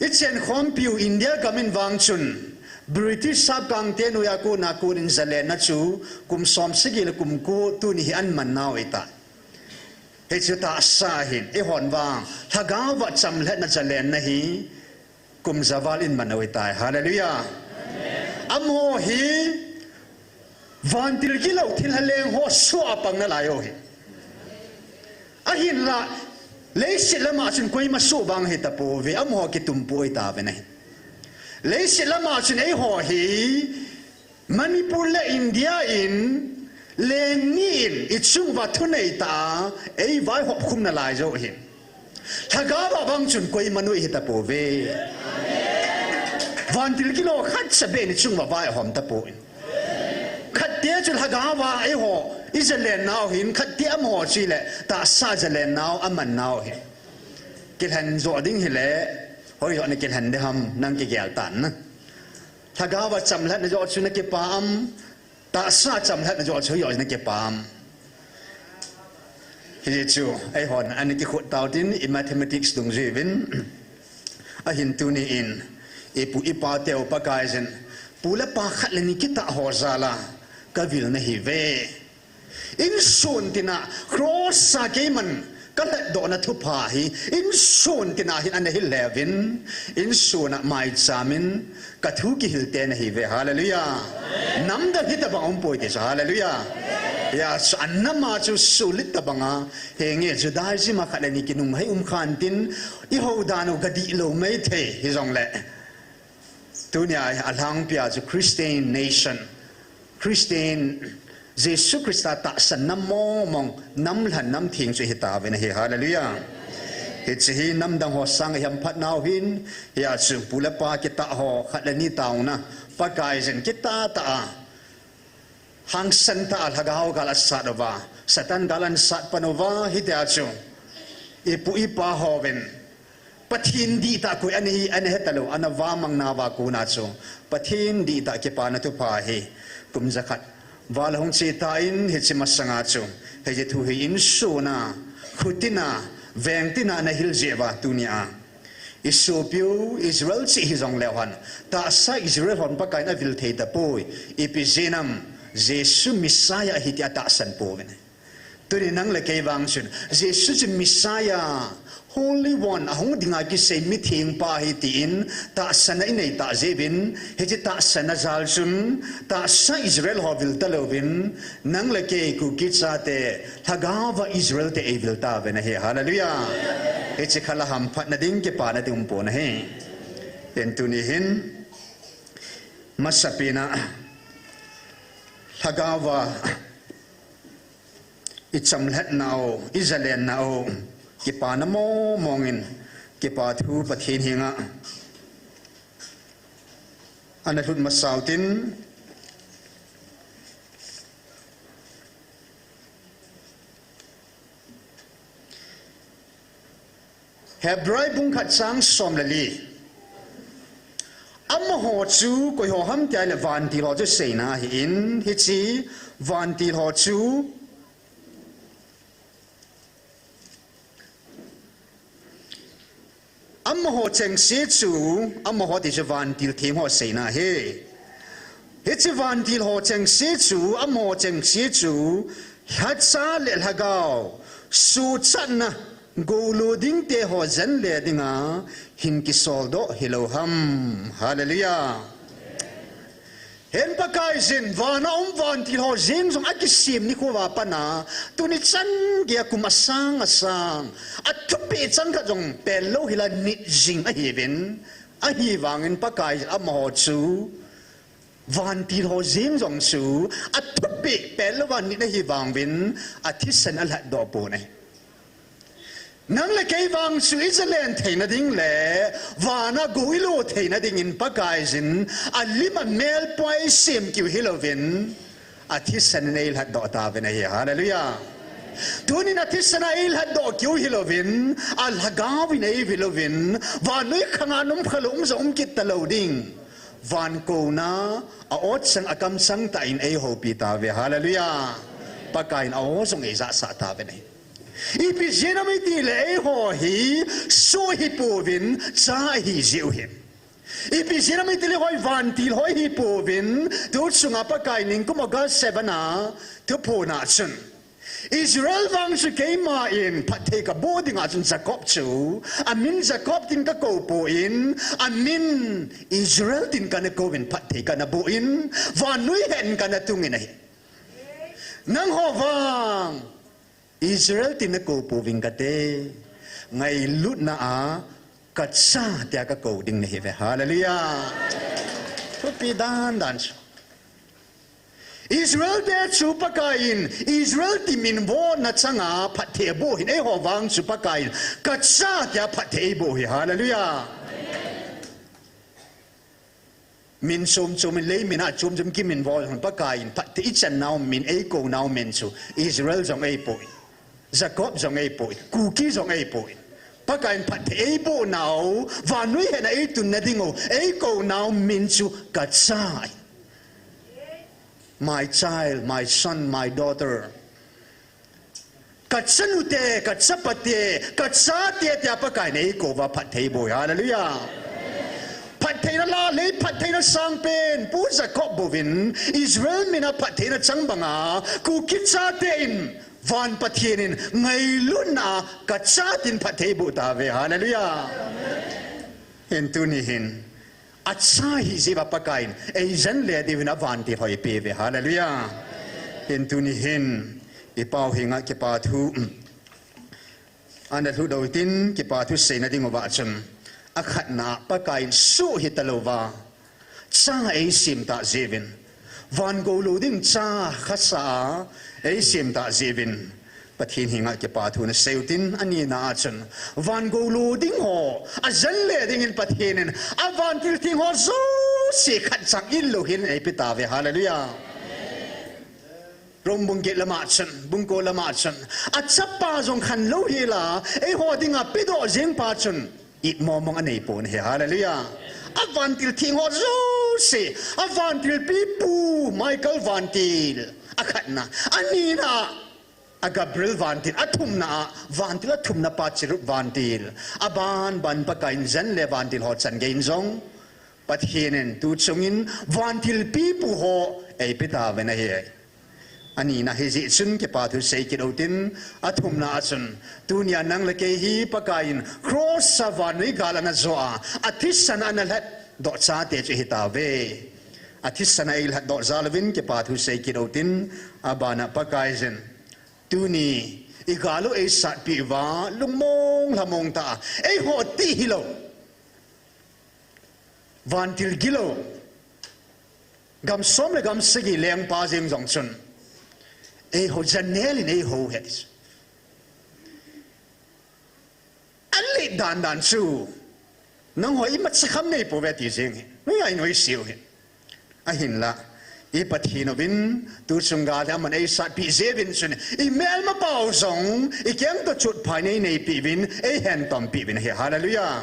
Ichenkhompiu India gamin vang chun, British sapkangte noiya kona konin zalenna chu kum somsagi le kum ko tuni hi aman nau ahitai. Hichu tahsa ahin, eihon vang lhagaova chamlhatna zalenna hi kum javal iman u ahitai. Hallelujah. Amaho hi vantil gilou, thilha leng ho soh a pang nalai u ahi. Ahinla, leiset lama chun koima soh vang hitapouve, amaho kitumpu ahitauvin ahi. Leiset lama chun eiho hi Manipur le India in leng ni in ichung uva thuneitah a eivaihop khum nalai jou ahi. Lhagaova vang chun koima nui hitapouve. Vantil gilou khatcha beh in ichung uva vaihom tapon, khatte chu lhagaova eiho izalennau ahin, khatte amaho chu ahile tahsa zalennau amannau ahi. Kilhen jo ding hile, hoijoh na kilhen ding ham, nang kigel tan na. Lhagaova chamlhatna joh chu nakipa am, tahsa chamlhatna joh chu hoijoh nakipa am? Hichu eihon ana kikhut tau tin, i mathematics dungjuiyin, ahin tuni in ipu ipateu Pakaiyin pu le pa khat le ni kitah ho jal a kavil nahiuve. Insung tina cross a keiman kalhatdohna thupha hi insung tina hin ana hil leuvin, insung a maichamin kathu kihilte nahiuve. Hallelujah. Namdang hitobang umpoi ti chu. Hallelujah. Hijeh chun anama chu sulit tobanga, henge Judaism a khat le ni kinunghei umkhan tin, ihou dan u gadihlou maithei hijongle, tunia alhangpia chu Christian nation, Christian, Jesu Christa tahsan nam mongmong, nam lhan nam theng chu hitauvin ahi. Hallelujah. Hiche hi namdang ho sanga ihamphatnau ahin, hijeh chun pu le pa kitah ho khat le ni taona, Pakaiyin kitah tah a hangsan tah a lhagao gal asat uva, Satan gal ahin sat pan uva, hitia chu ipu ipa hovin Pathen dihtah koi ana hi ana hetalou, ana vahmang nauva kona chu Pathen dihtah kipana thupha hi kum jakhat val ahung che tan, hiche masanga chu hiche thu hi insung a, khutina, vengtina ana hil jeh uva, tunia isopiu Israel cheh hijongleu hen, tahsa Israel hon Pakaiyin avil thei tapoi. Ipi jeh ham? Jesu Messiah ahi tia atahsan pouvin. Tuni nang le kei vang chun Jesu chu Messiah, Holy One, ahung dinga kisei mithengpa ahi tin tahsanna inei tah jeh uvin, hiche tahsanna jal chun tahsa Israel ho vil talouvin, nang le kei Kuki chate lhagaova Israel te eivil tauvin ahi. Hallelujah. Hiche khat la hamphatna ding, kipana ding umpon ahi. Hin tuni hin, masapen a lhagaova ichamlhatnau, izalennau, kipana mongmong in, kipa thu Pathen henga ana lhut masau tin, Hebrai bung khat chang som le li. Amaho chu koiho ham tia ahile vantil ho chu seina ahin, hiche vantil ho chu amaho chengse chu, amaho ti chu vantil theng ho seina ahi. Hiche vantil ho chengse chu, amaho chengse chu lhacha le lhagao suhchatna, goulo dingte ho jen le dinga hin kisoldoh hilou ham? Hallelujah. Hin Pakaiyin vana um vantil ho jeng jong akisem nikho uva pat a, tuni chan geiya kum asang asang, athupeh changkhat jong pellou hila nit jing ahiuvin, ahivangin Pakaiyin amaho chu vantil ho jeng jong chu athupeh pellouva nit ahivangin athisan alhatdoh pon ahi. Nang le kei vang chu i zalen theina ding le vana go i lo theina dingin Pakaiyin a lim a mel poi sem kiu hilouvin, a thisan in ei lhatdoh tauvin ahi. Hallelujah. Tunin a thisan a ei lhatdoh kiu hilouvin, a lhagao in ei vil uvin, vannoi khanga nom kha lou um jong um kit talou ding. Van kouna a o chang a kamchang tah in ei houpi tauve. Hallelujah. Pakaiyin a o jong ei jahsah tauvin ahi. Ipi jeh ham itile eiho hi soh hi pouvin cha hi jiu hi. Ipi jeh ham itile hoi vantil hoi hi pouvin tu chunga Pakaiyin nikum August seven a thuphon a chun Israel vang chu keima in phatthei ka boh dinga chun Jacob chu, a min Jacob tin ka kou poi, a min Israel tin ka na kouvin phatthei ka na boh in, vannoi hen ka na tungin ahi. Nangho vang Israel tin na kou pouving kate, ngailutna a ka cha tia ka kou ding nahi ve. Hallelujah. Thupi dan dan chu. Israel te chu Pakaiyin, Israel ti min vona changa phatthei boh hin eiho vang chu Pakaiyin, ka cha tia phatthei boh hi. Hallelujah. Min chom chom in lei min a chom chom kimin vo jong Pakaiyin phatthei i chan nau min ei kou nau min chu Israel jong ei poi. Jacob jong ei poi. Kuki jong ei poi. Pakaiyin phatthei ei boh nau, vannoi hen a ei tunna ding u, ei kou nau min chu ka cha. My child, my son, my daughter. Ka chanute, ka chapate, ka chate tia Pakaiyin ei kou va phatthei boh. Hallelujah. Phattheina la lei phattheina sangpen, Pu Jacob bouvin, Israel min a phattheina chang banga, Kuki chate in, van Pathen in, ngailutna a ka cha tin phatthei boh tauve. Hallelujah. Hin tuni hin, a cha hi jeh uva Pakaiyin, ei jen le diuvin a vantil ho ei pe uve. Hallelujah. Hin tuni hin, i pau henga kipa thu, ana lhudoh tin, kipa thu seina ding uva chun, a khatna Pakaiyin soh hi talou va, cha ei sem ta jeh uvin, van go lou ding cha khasa a ei sem ta jeh uvin, Pathen henga kipa thu na sei u tin, a nina a chun, van go lou ding ho a jen le dingin Pathen in a vantil theng ho jouse khat chang in lou hin ei pe tauve. Hallelujah. Rom bung get lama chun, bung ko lama chun, a chapa jong khan lou hel a eiho dinga pedoh jeng pa chun, it mong mong a nei pon ahi. Hallelujah. A vantil theng ho jouse, a vantil pipu Michael vantil, a khatna, a nina a Gabriel vantil, a thumna a vantil a thumna pa Cherub vantil, a ban ban Pakaiyin jen le vantil ho chan gei in jong, Pathen in tu chungin vantil pipu ho ei pe tauvin ahi. A nina hi jeh chun kipa thu sei kit u tin, a thumna a chun, tunia nang le kei hi Pakaiyin cross a vannoi gal ana jo a, a thisan ana lhatdoh chate chu hi tauve. A thisan a ei lhatdoh jal uvin kipa thu sei kit u tin, a bana Pakaiyin, tuni i gal u ei satpi uva, lungmong lhamong ta, eiho ti hilou, vantil gilou, gam som le gam sagi lengpa jeng jong chun, eiho janel in eiho het. A let dan dan chu, nangho imacha kham nei pouve ti jeng hi. Noi a inoi seiu hi. Ahinla, i Pathen uvin, tu chung gal hi aman ei satpi jeh uvin chun, i melma pau jong, i keng toh chutphai nei neipi uvin, ei hentompi uvin ahi. Hallelujah.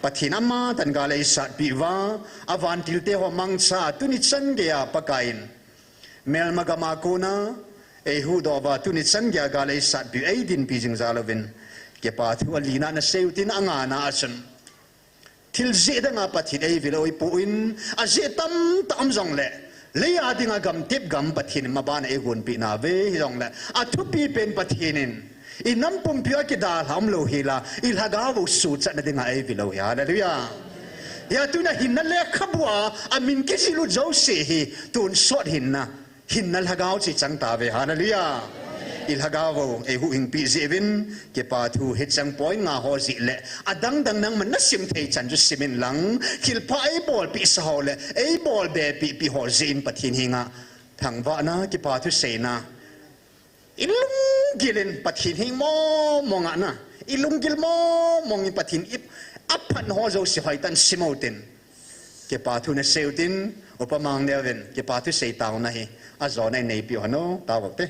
Pathen ama tan gal ei satpi uva, a vantil te ho mangcha, tuni chan geiya Pakaiyin melma gam a kona ei huhdoh uva, tuni chan geiya gal ei satpi u, ei dinpi jing jal uvin, kipa thu a lina na sei u tin, a ngana a chun, thil jeh danga Pathen ei vil u ahipoi, a jeh tamtah um jongle, lei a dinga gamtep gam Pathen in maban a ei gonpi nauve, hijongle, a thupi pen Pathen in i nam pumpi u a kidalha umlou hel a, i lhagao u suhchatna dinga ei vil u ahi. Hallelujah. Hia tuna hinna lekhabu a, a min kijih lut jouse hi, tonsot hinna, hinna lhagao chu i chang tauve. Hallelujah. I lhagao u ei huhhingpi jeh uvin, kipa thu hicheng point nga ho jeh le, adang dang nangman na sim thei chan chu sim in lang, thilpha ei bolpeh sa ho le, ei bolbe pehpeh ho jeh in Pathen henga thangvahna, kipa thu seina, i lunggil in Pathen heng mong mong a na, I lunggil mong mong in Pathen i aphan ho jouse hoitah in sim utin. Kipa thu nasei utin, Upa Mangneo vin, kipa thu seitaona hi, ajo nei neipi hon o, tao te.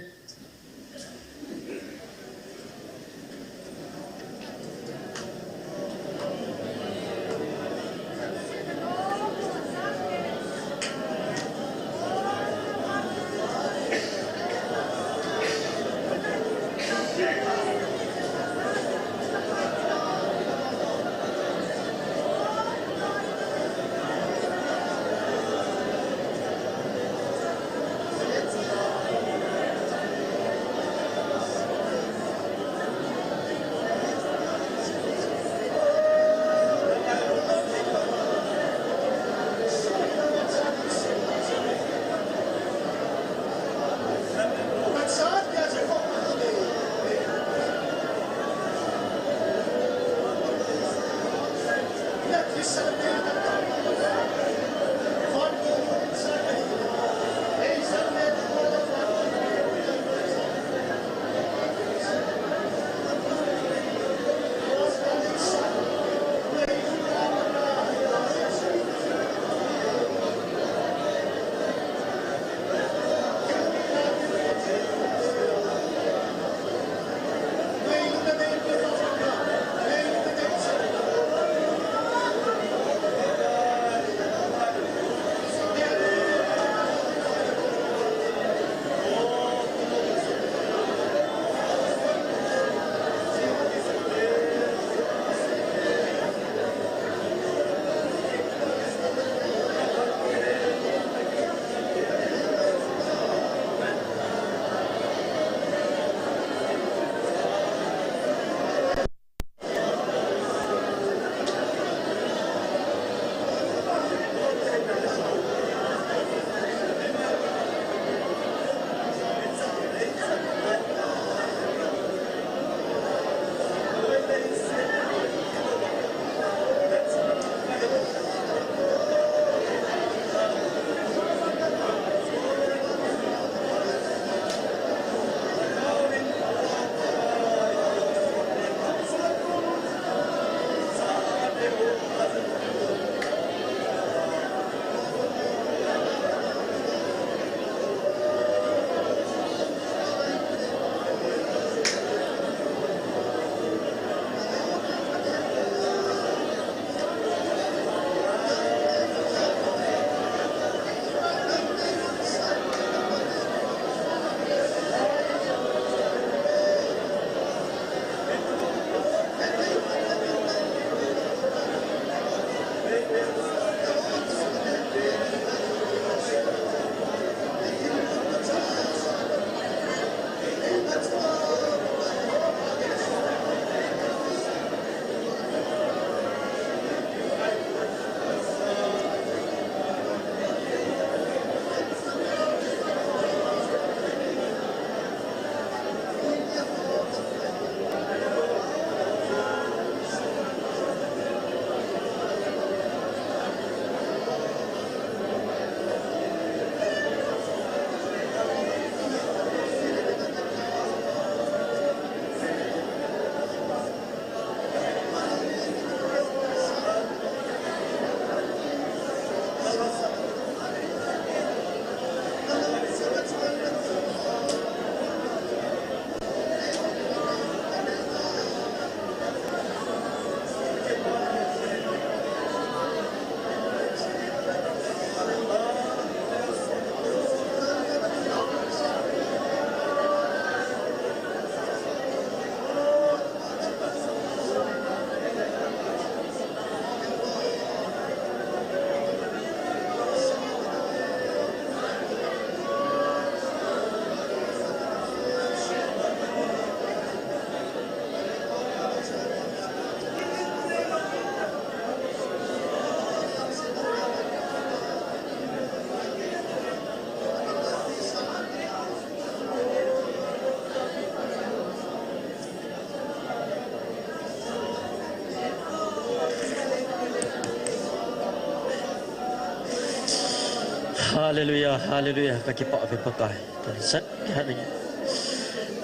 Hallelujah, hallelujah. Kakipah ve Pakai. Kasat, hallelujah.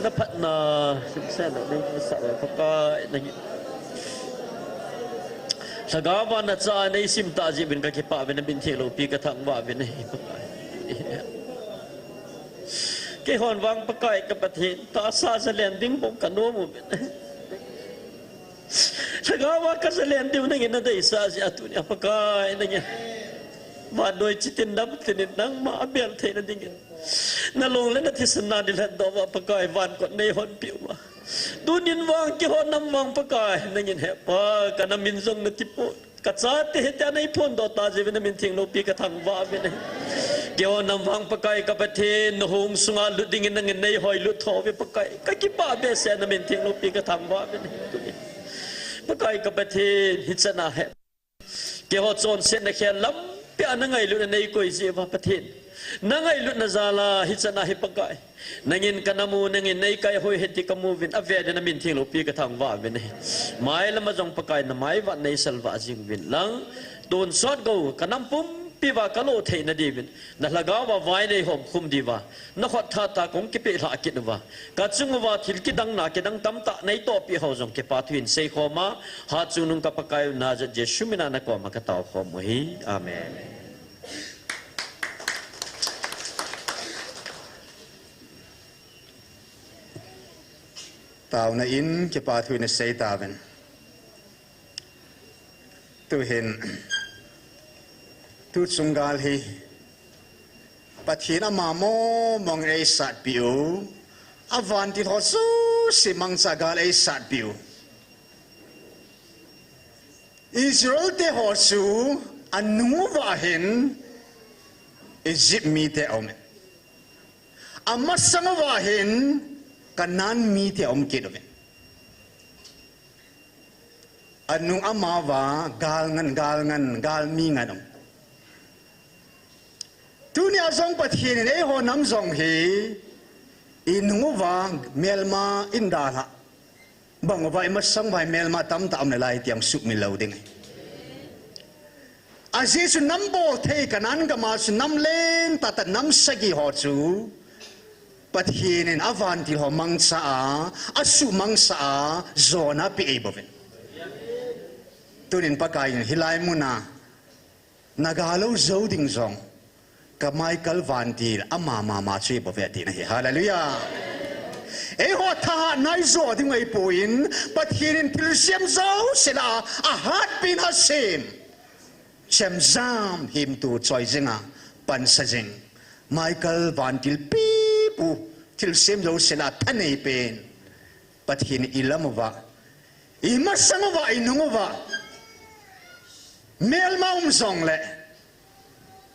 Na phatna simsel lou nei sa Pakai nangin. Lhagao va na cha nei sim ta jeh uvin ka kipah uvin, na min theng loupi ka thangvah uvin ahi Pakai. Keihon vang Pakai ka Pathen, tahsa jalen ding bou ka nom uvin. Lhagao va ka jalen diu nangin na deisah jeh a tunia Pakai nangin. Vannoi chitin damtin in nangma abel theina dingin. Na long le na thisan na nei lhatdoh uva Pakai van kot nei honpeh uva. Tunin vang keiho nam vang Pakai nangin hepa ka na min jong na ti poi. Ka chate hitia nei phondoh ta jeh uvin na min theng loupi ka thangvah uvin ahi. Keiho nam vang Pakai ka Pathen, na hung sunga lut dingin nangin nei hoilut tho uve Pakai. Ka kipah behseh na min theng loupi ka thangvah uvin ahi. Tunin Pakai ka Pathen, hichan a he. Keiho chonsetna khel lampi a na ngailutna nei koi jeh uva Pathen. Na ngailutna jal a hichan a hi Pakai. Nangin ka nam u, nangin nei kaihoi hen ti ka mu uvin, avel in na min theng loupi ka thangvah uvin ahi. Mailam a jong Pakai na mai uva nei salvah jing uvin lang. Tonsot gou ka nam pumpi uva ka lo theina diuvin. Na lhagao va vai nei hom khum diuva. Na khut tha tah kong kipeh lhah kit uva. Ka chung uva thil kidang na kidang tamtah nei tohpeh ho jong kipa thu in seikhom a. Hatchungnung ka Pakai u Nazareth Jesu min a na koma ka tao khom u ahi. Amen. Taona in kipa thu in sei tauvin. Tuhin, tu chung gal hi, Pathen ama mong mong in eisatpeh u, avantil ho jouse mangcha gal eisatpeh u. Israel te ho chu anung uva hin Egypt mite aum in. Amasang uva hin Canaan mite aum kit uvin. Anung ama uva gal ngen, gal ngen, gal mi ngen um. Tunia jong Pathen in eiho nam jong hi inung uva melma in dalhah bang uva imasang uva melma tamtah um nalai ti jong sumil lou ding ahi. Ajeh chu nam bolthei Canaan gam a chu nam lentah tah nam sagi ho chu Pathen in avantil ho mangcha a, asuhmangcha a, jona apeh eibouvin. Tunin Pakai in hilai mun a na gal lou jou ding jong ka Michael vantil ama mama chu eibouve tina ahi. Hallelujah. Eiho thahatna ijo ding ahipoi, Pathen in thilsem jouse lah a ahatpen a asem, chemjam, himtu, choi jing a pansa jing Michael vantil pipu, thilsem jouse lah a thanei pen Pathen in ilam uva, imasang uva, inung uva melma um jongle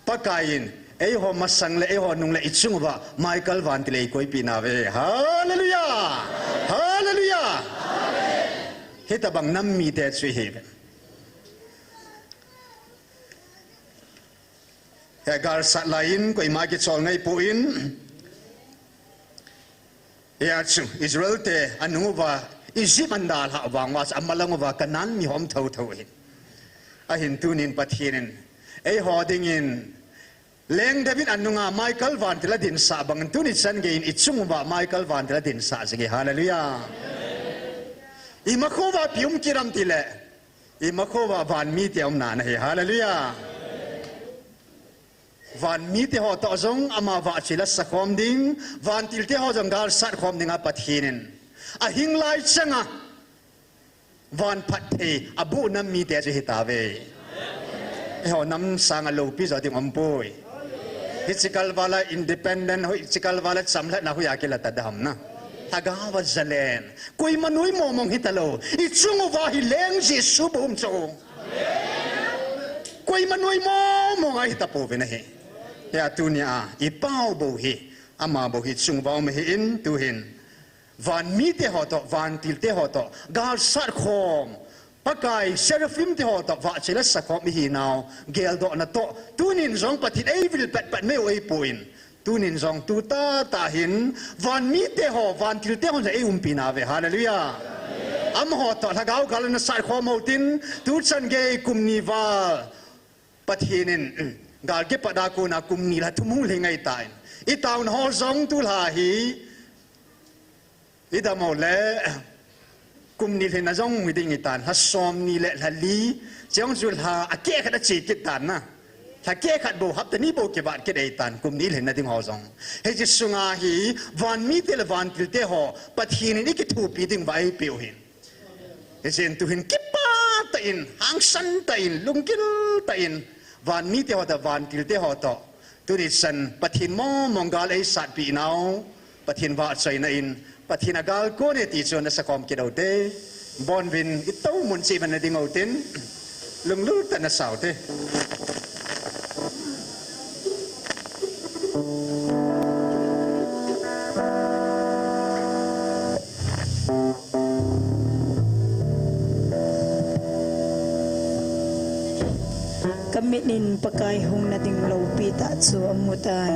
Pakai in eiho masang le eiho nung le ichung uva Michael vantil eikoipeh nauve. Hallelujah. Hallelujah. Hitobang nam mite chu ihiuve. Hia galsat lai in koima kichol ngai poi. Hia chu Israel te anung uva Egypt ahin dalhah vang uva chu amalang uva Canaan mi ho aum thotho ahin. Ahin tunin Pathen in eiho dingin Leng David anunga Michael vantil adinsah bangin tuni chan geiyin ichung uva Michael vantil adinsah jing e. Hallelujah. Imakho uva ipi um kit ham tile, imakho uva van mite aumna ahi. Hallelujah. Van mite ho toh jong ama vahchoi la sakhom ding, vantil te ho jong galsat khom dinga Pathen in ahinglai changa van phatthei aboh nam mite chu hitauve. Eiho nam sanga loupi jo ding aumpoi. Hiche kalval a independent, hiche kalval a chamlhatna hoiya kila ta ding ham na. Lhagao va jalen. Koima noimo mong hitalou. Ichung uva hi leng Jesu bou um chu. Koima noimo mong ahitapouvin ahi. Hia tunia ipao bou hi, ama bou hi chung uva um ahin, tuhin van mite ho toh, vantil te ho toh galsat khom, Pakai seraphim te ho toh vahchoi la sakhom ihinau geldohna toh tunin jong Pathen eivil petpet mai u ahipoi. Tunin jong tu tahtah hin van mite ho, vantil te hon jong eiumpi nauve. Hallelujah. Amaho toh lhagao gal nasat khom utin, tuchan gei kum ni val Pathen in gal kipat a kona kum ni le thum hung lhing ahitan, itaona ho jong tulha hi Idam uleh, kum ni lhin a jong hiding hitan, lha som ni le lha li, chujong chu lha akeh khat ache kit tan na. Lha keh khat bou, hapta ni bou kivat kit ahitan, kum ni lhin na ding ho jong. Hiche sunga hi, van mite le van tilte ho, Pathen in ikithopi ding uva eipeh u ahin. Hijeh in tuhin kipah tah in, hangsan tah in, lunggil tah in, van mite ho toh, van tilte ho toh, tuni chan Pathen mong mong gal eisatpi nau, Pathen vahchoina in, Pathen a gal kon e ti chu nasakhom kit u hite, bonuvin itou mun cheh man na ding u hitin, lunglut tah in nasao u hite. Kamit in Pakai hung na ding loupi tah chu amu tai.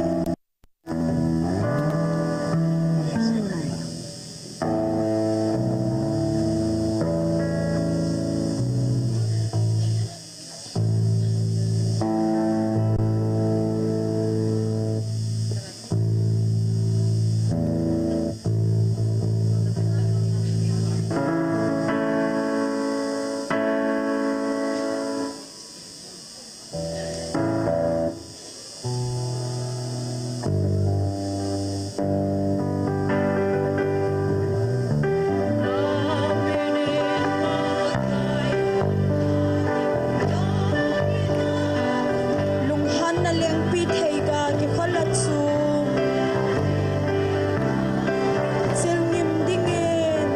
Lunghanna lengpi thei ga kikhol a chu, chilngim dingin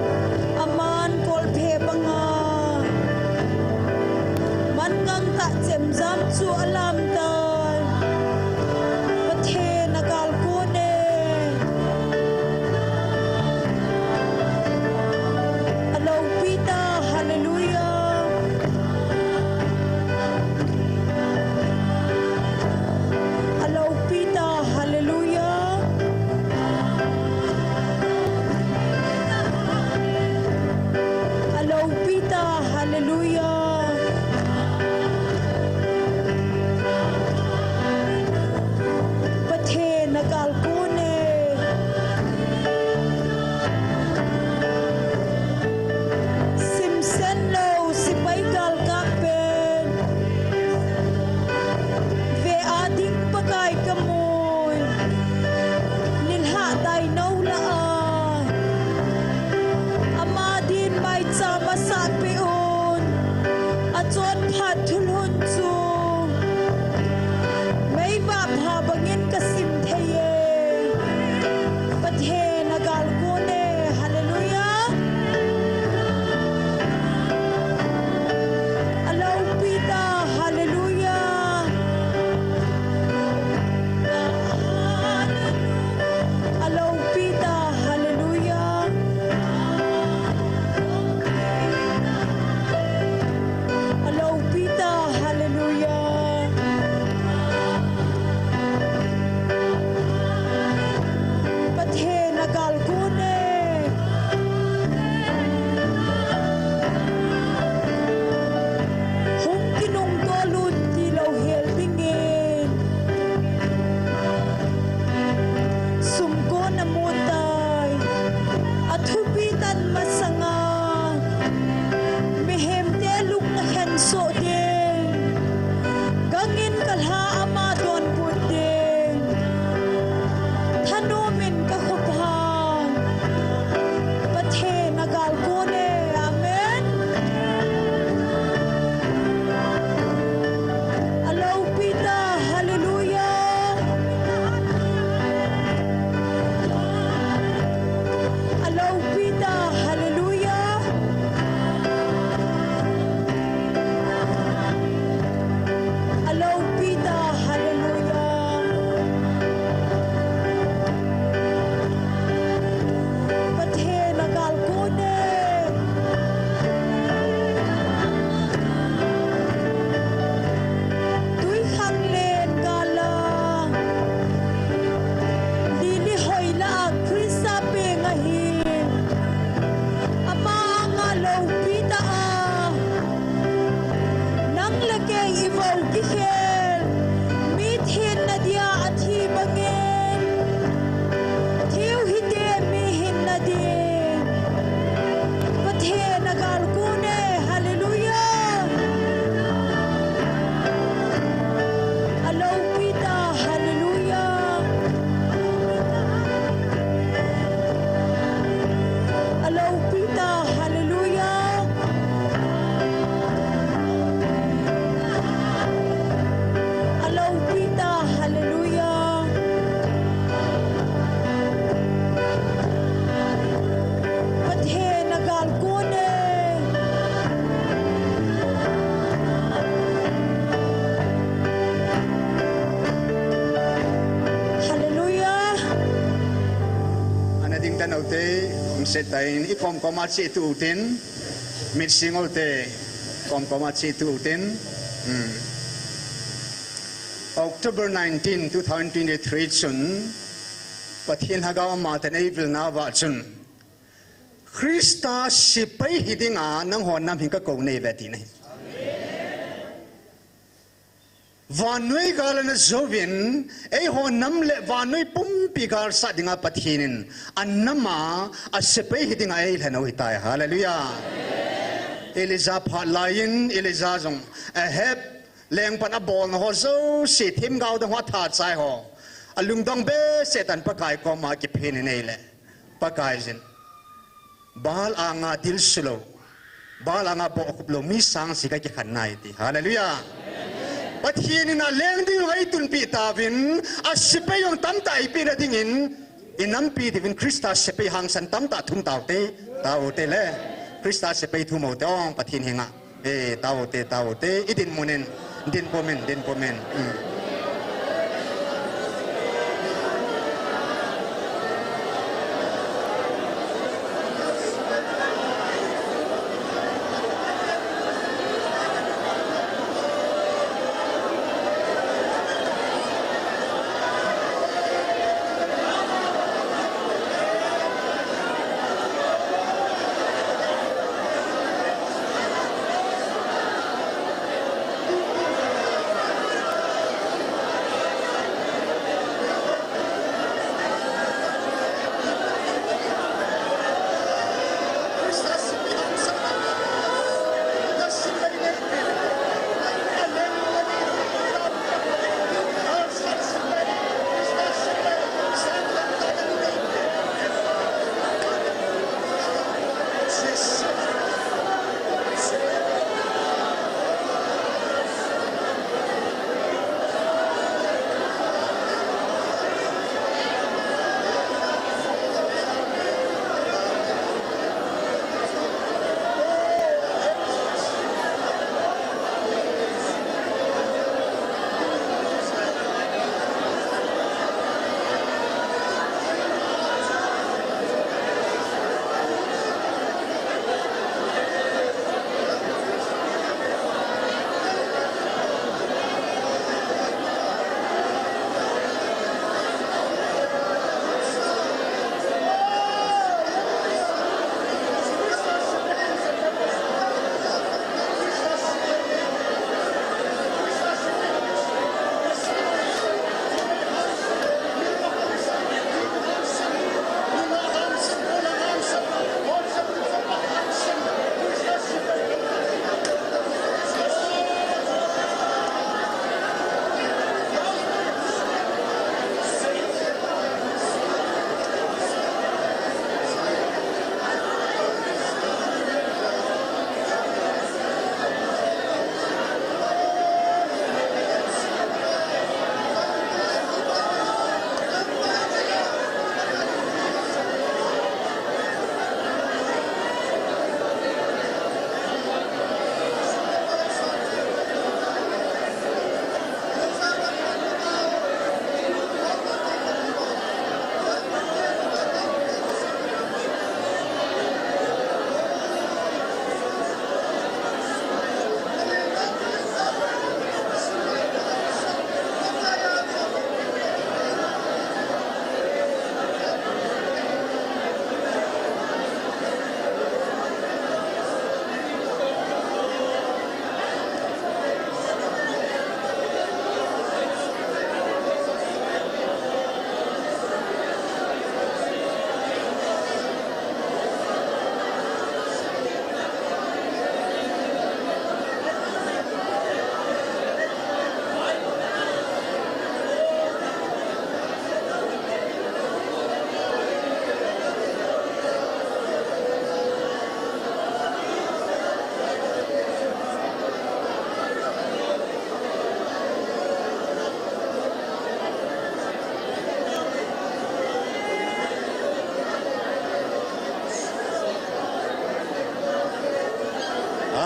aman kolphe banga man gangtah chemjam chu alam tai. Pathen a gal kon e. Aloupi ta, hallelujah. Aloupi ta, hallelujah. Aloupi ta, hallelujah. Te, umse tain, i kom kom a che tu tin, mit sing o te, kom kom a che tu tin. Hmm. October nineteen, two thousand twenty-three chun, Pathen Lhagao amaten eivilna uva chun, Christa sepai hi dinga nangho nam hin kakou nahi uve ati nahi. Vannoi gal ana jouvin, eiho nam le vannoi pumpi galsat dinga Pathen in anam a, asepai hi dinga eilhen u ahitai. Hallelujah. Elijah phat laiyin, Elijah jong Ahab lengpan abolna ho jouse, themgao dang ho, atha chai ho, alungdong behseh tah in Pakai koma kiphin in ahile, Pakaiyin Baal anga dilsu lou, Baal anga bohkhup lou mi sang sagi kakikhen nai ati. Hallelujah. Pathen in aleng ding eitunpi tauvin, asepai jong tamtah eipeh na dingin, inampi diuvin Christa sepai hangsan tamtah thum taute, taute le. Christa sepai thum u te ong Pathen henga. E, taute, taute, idinmun in, dinpum in, dinpum in. Hmm.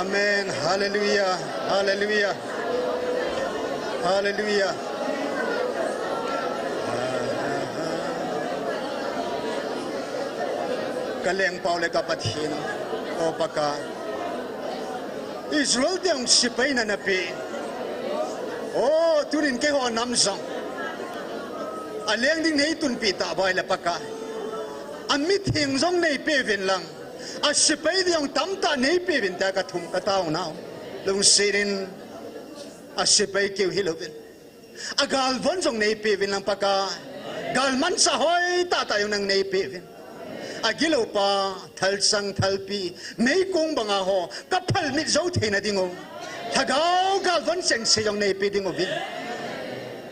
Amen. Hallelujah. Hallelujah. Hallelujah. Ka lengpau le ka Pathen, O Pakai. Israel te hung sepai na na pe. O, tunin keiho nam jong a leng ding nei tunpi ta bai le Pakai. A mitheng jong nei pe vin lang. A sepai ding jong tamtah nei pe vin ta ka thum ka tao nau. Lungsetin a sepai keu hi lo vin. A galvon jong nei pe vin lang Pakai. Galmanchah hoi tah tah jong nang nei pe vin. A gilou pa, thalchang, thalpi, meikong banga ho, ka phal mit jou theina ding u. Lhagao galvon chengse jong nei pe ding u vin.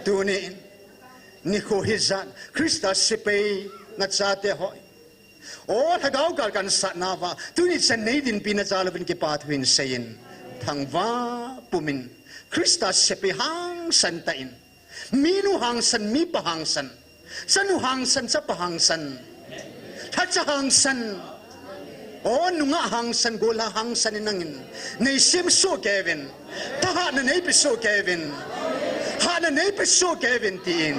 Tunin, nikho hijat, Christa sepai na chate hoi. O, lhagao gal kan sat nauva, tuni chan nei dinpi na cha louvin kipa thu hin seiyin. Thangvah pumin, Christa sepai hangsan tah in. Minu hangsan, mipa hangsan. Chanu hangsan, chapa hangsan. Lhacha hangsan. O, nungah hangsan, golha hangsan in nangin. Nei sem soh kei vin. Thahatna nei pe soh kei vin. Hatna nei pe soh kei vin tin.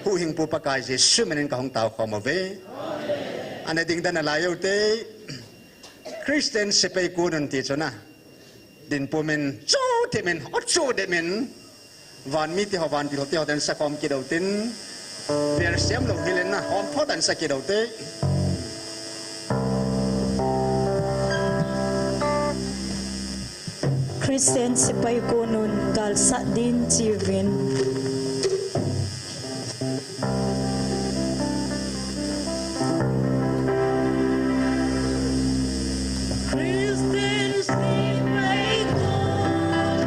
Huhhingpu Pakai Jesu minin ka hung tao khom uve. Ana dingdan a lai u te. Christian sepai kon un ti chu na. Dinpumin, chu timin, o chu timin. Van mite ho, van til ho te ho ten sa khom kit u tin. Ber sem lou hile na, hom pho tan sa kit u te. Christian sepai kon un gal sat din chi uvin. Christian sepai kon.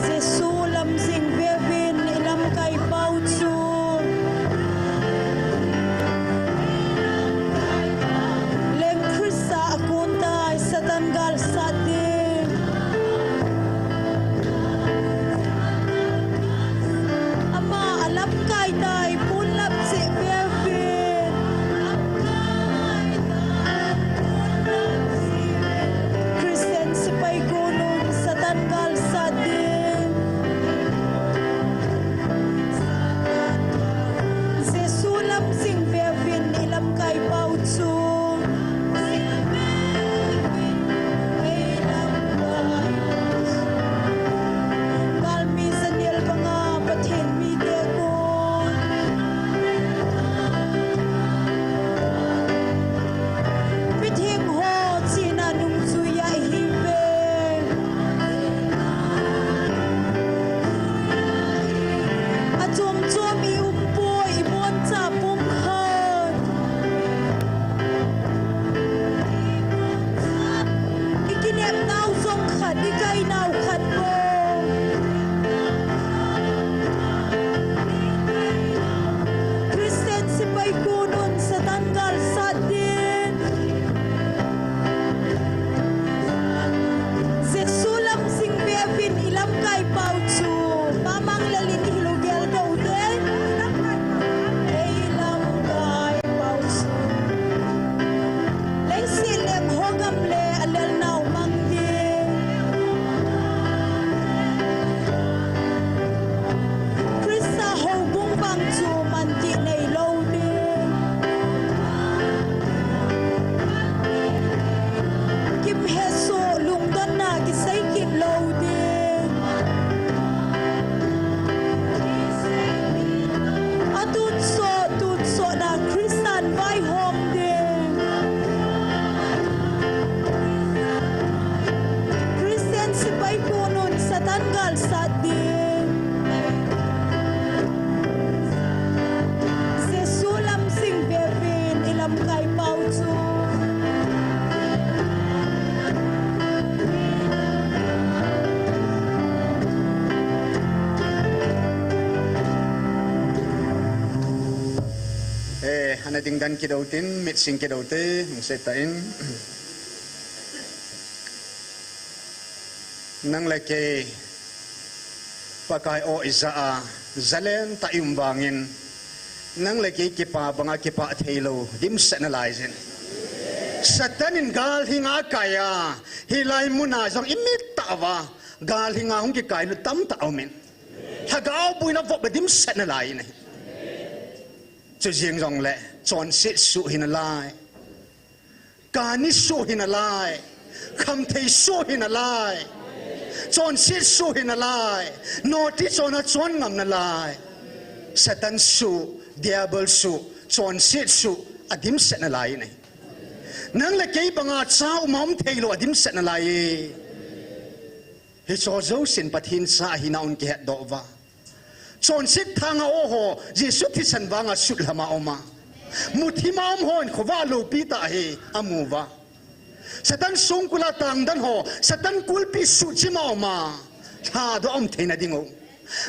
Jesu lam jing veuvin i lamkai pau chu. Leng Christa a kon tai Satan gal sat ding. Ama a lamkai tai pon lap cheh veuvin. Christian sepai kon un Satan gal sat ding. Jesu lam jing veuvin i lamkai pau chu. Galmi Daniel banga Pathen mite kon. Mitheng ho chihna nungjuiya i hiuve. A chom chom i um poi, i boncha pum khat. I kinepnau jong khat, i kainau khat bou. Christian sepai kon un Satan gal sat din. Jesu lam jing veuvin i lamkai pau chu. Mamang lel in i hilou gel doh te. Ei lamkai pau chu. Leiset leng ho gam le a lelnau mang ding. Christa houbung vang chu manti neilou ding. Kimhesoh lungdonna kisei kit lou ding. A tutsoh, tutsohna Christan vaihom ding. Christian sepai kon un Satan gal sat ding. Jesu lam jing veuvin i lamkai pau chu. Eh, ana dingdan kit u tin, mit sing kit u te, hung se ta in. Nang le kei, Pakai aw i ja a, jalen tah i um vangin, nang le kei kipah banga kipah theilou, dimset nalai jin. Satan in gal hinga kai a, hilai muna jong i mit tah uva, gal hinga hung kikai nu tamtah aumin. Lhagao boina vop a dimset nalai in ahi. Chujeng jongle, chonset suh hinalai. Kani suh hinalai. Khamthei suh hinalai. Chonset suh hinalai. Noti chon a chon ngam nalai. Satan suh, Diabol suh, chonset suh, adimset nalai ahi. Nang le kei banga cha um a um theilou adimset nalai. Hicho jousen Pathen cha ahina un kihetdoh uva. Chonset thanga o ho, Jesu thisan vanga sut lhama um a. Muthima um hon khovah loupi tah hi amu uva. Satan songkul a tangdan ho, Satan kulpi suhchim a um a. Lhadoh um theina ding u.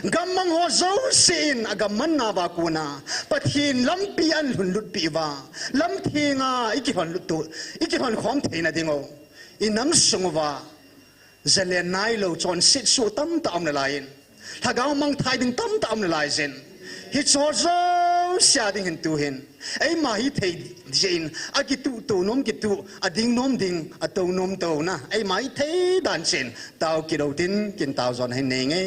Gammang ho jousen agammanna uva kona. Pathen lampi ahin lhunlut pi uva. Lamthenga ikilhon lut tu, ikilhon khom theina ding u. Inam sung uva. Jalen nailou chonset suh tamtah um nalai in. Lhagao mangthai ding tamtah um nalai jin. Hicho jouse a ding hin tu hin. Eima hithei jeh in, akituh tuh nom kituh, ading nom ding, atou nom touna. Eima hithei dan cheh in, tao kit u tin, kin tao jon hin nei nge.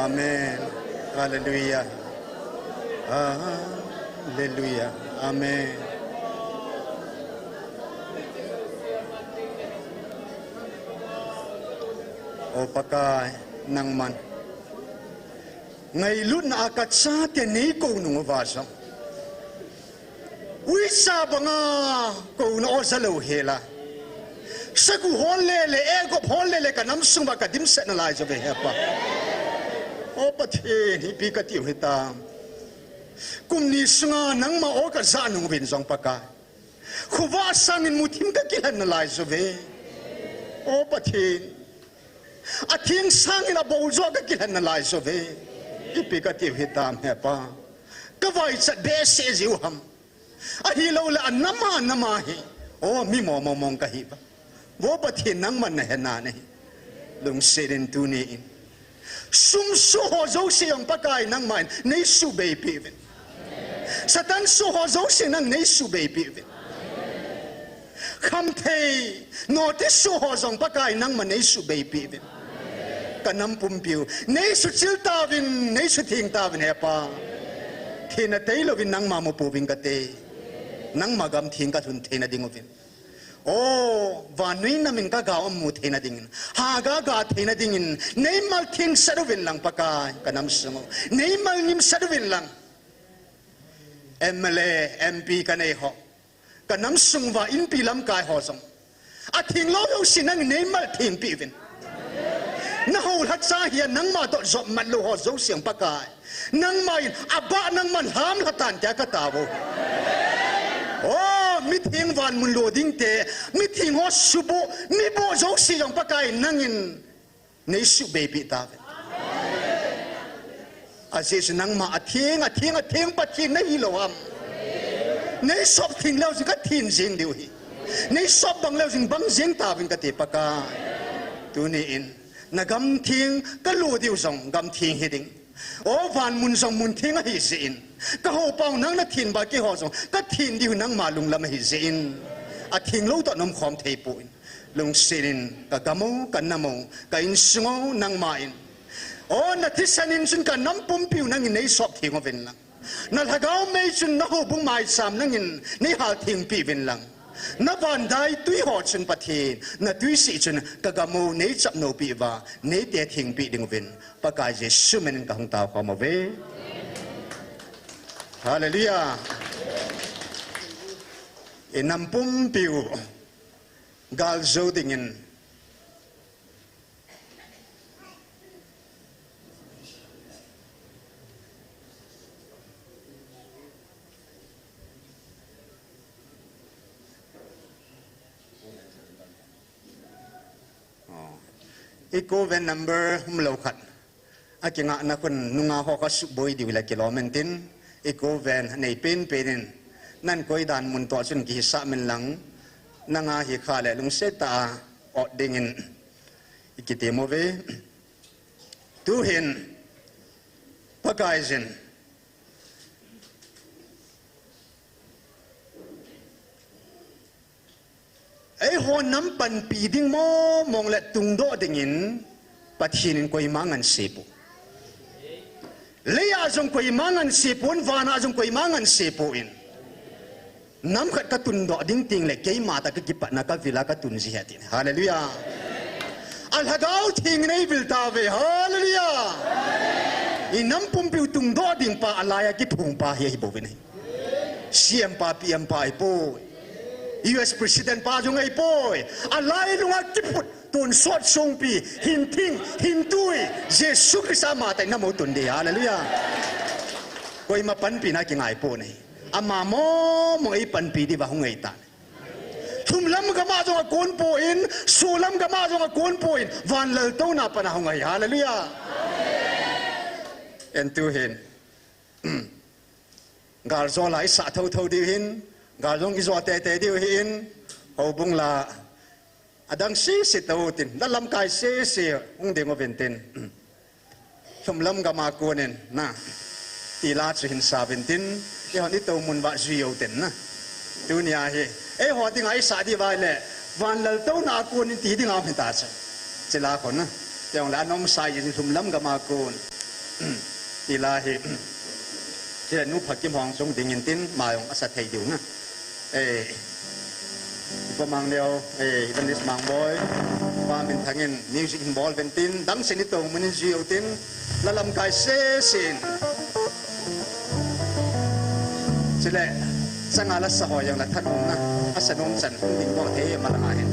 Amen. Hallelujah. Hallelujah. Amen. O Pakai, nangman ngailutna a kachate neikou nung uva jong, uicha banga kouna o ja lou hela, sagu hol lele, egop hol lele kanam sung uva kadimset nalai jouve Hepa. O Pathen, ipi katiu hitam. Kum ni sunga nangma o kaja nung uvin jong Pakai, khovah sangin muthim kakilhen nalai jouve. O Pathen, atheng sangin abou joh kakilhen nalai jouve. Ipi katiu hitam Hepa. Kavaichat behseh jiu ham. Ahilouleh anama nama hi, o mi momo mong kahiuva, vo Pathen nangman nahe nai. Lungset in tuni in sum soh ho jouse jong Pakai nangman neisuhbeipi uvin. Satan soh ho jouse nang neisuhbeipi uvin. Khamthei noti soh ho jong Pakai nangman neisuhbeipi uvin. Kanam pumpiu neisuhchil tauvin, neisuhtheng tauvin Hepa. Thina tailouvin nangma mupouvin kate. Nangma gam theng kalhun theina dinguvin, o vannoi namin kagao amu theina dingin, ha gaga theina dingin neimal thengsel uvin lang Pakai, kanam sung u neimal ngimset uvin lang. M L A, M P kanei ho, kanam sung uva inpi lamkai ho jong, atheng lou jouse nangin neimal thengpi uvin. Nahoulhacha hia nangma toh jopmat lou ho jouse jong Pakai, nangma in abah nangman lhamlha tan tia katao u. O mitheng vanmun lo dingte, mitheng ho suboh, miboh jouse jong Pakai nangin neisuhbeipi tauvin. Ajeh chu nangma atheng, atheng, atheng Pathen nahilou ham. Neisop theng leu jing kathen jeng diu ahi. Neisop bang leu jing bang jeng tauvin kate Pakai. Tuni in nagam theng kalo diu jong gam theng hiding, o vanmun jong mun theng ahijeh in, kahoupau nang nathen bang keiho jong kathen diu nangma lunglam ahijeh in, atheng lou toh nomkhom theipoi. Lungset in kagam u, kanam u, ka insung u nangma in, o nathisan in chun kanam pumpiu nangin neisop theng uvin lang. Nalhagao mei chun nahoubung maicham nangin neihal thengpi uvin lang. Navandai twi ho chun Pathen, natwi sih chun kagam u neichapnou pi uva, neite thengpi dinguvin Pakai Jesu minin kahung taokhom uve. Hallelujah. Inam pumpiu galjou dingin i convent number umlou khat akingahna khun nungah ho kasuhboi diu le kilom intin, i convent neipen pen in, nan koi dan mun toh chun kihisah min lang, nanga hikha le lungset tah a ot dingin ikitem uve. Tuhin Pakaiyin eiho nam panpi ding mong mong le tungdoh dingin Pathen in koima nganse poi. Lei a jong koima nganse pon, van a jong koima nganse pon. Nam khat katundoh ding teng le keima tah kakipatna kavil a katun ji ahi ati. Hallelujah. A Lhagao Theng in eivil tauve. Hallelujah. I nam pumpi u tungdoh ding pa, alai a kiphong pa hi ahi bouvin ahi. C M pa, P M pa ahipoi. U S President pa jong ahipoi. Alai lung a kiphut tonsot songpi, hinthing, hintui, Jesu Christa ama tah in nam u tun ding. Hallelujah. Koima panpina kingai pon ahi. Ama mong mong eipanpi diuva hung ahitan. Thum lam gam a jong akon poi, solam gam a jong akon poi, van laltouna pan a hung ahi. Hallelujah. En tuhin galjou la isah thotho diu ahin, galjou ijou teitei diu ahin, houbung la Adang sese tou tin, la lamkai sese hung ding uvin tin. Lhumlam gam a konin, na. Ti la chu hin sa uvin tin, eihon i tou mun uva jui u tin, na. Tunia hi, eiho dinga i sa diu va le, van laltouna a konin ti dinga um hita chu. Chule khun, na. Tiang le anom sa in lhumlam gam a kon. Ti la hi. Chule nu Phakim hung sung dingin tin, ama jong asa thei diu, na. Eh, Ipa Mangleo, eh, Evangelist Mangboi, Pa Minthang in music hin bol uvin tin, dang sese tou mun in jui u tin, la lamkai sese in. Chule, changa la sa ho jong la thanom na, asa nom chan, hung ding bol thei ma la nga hin.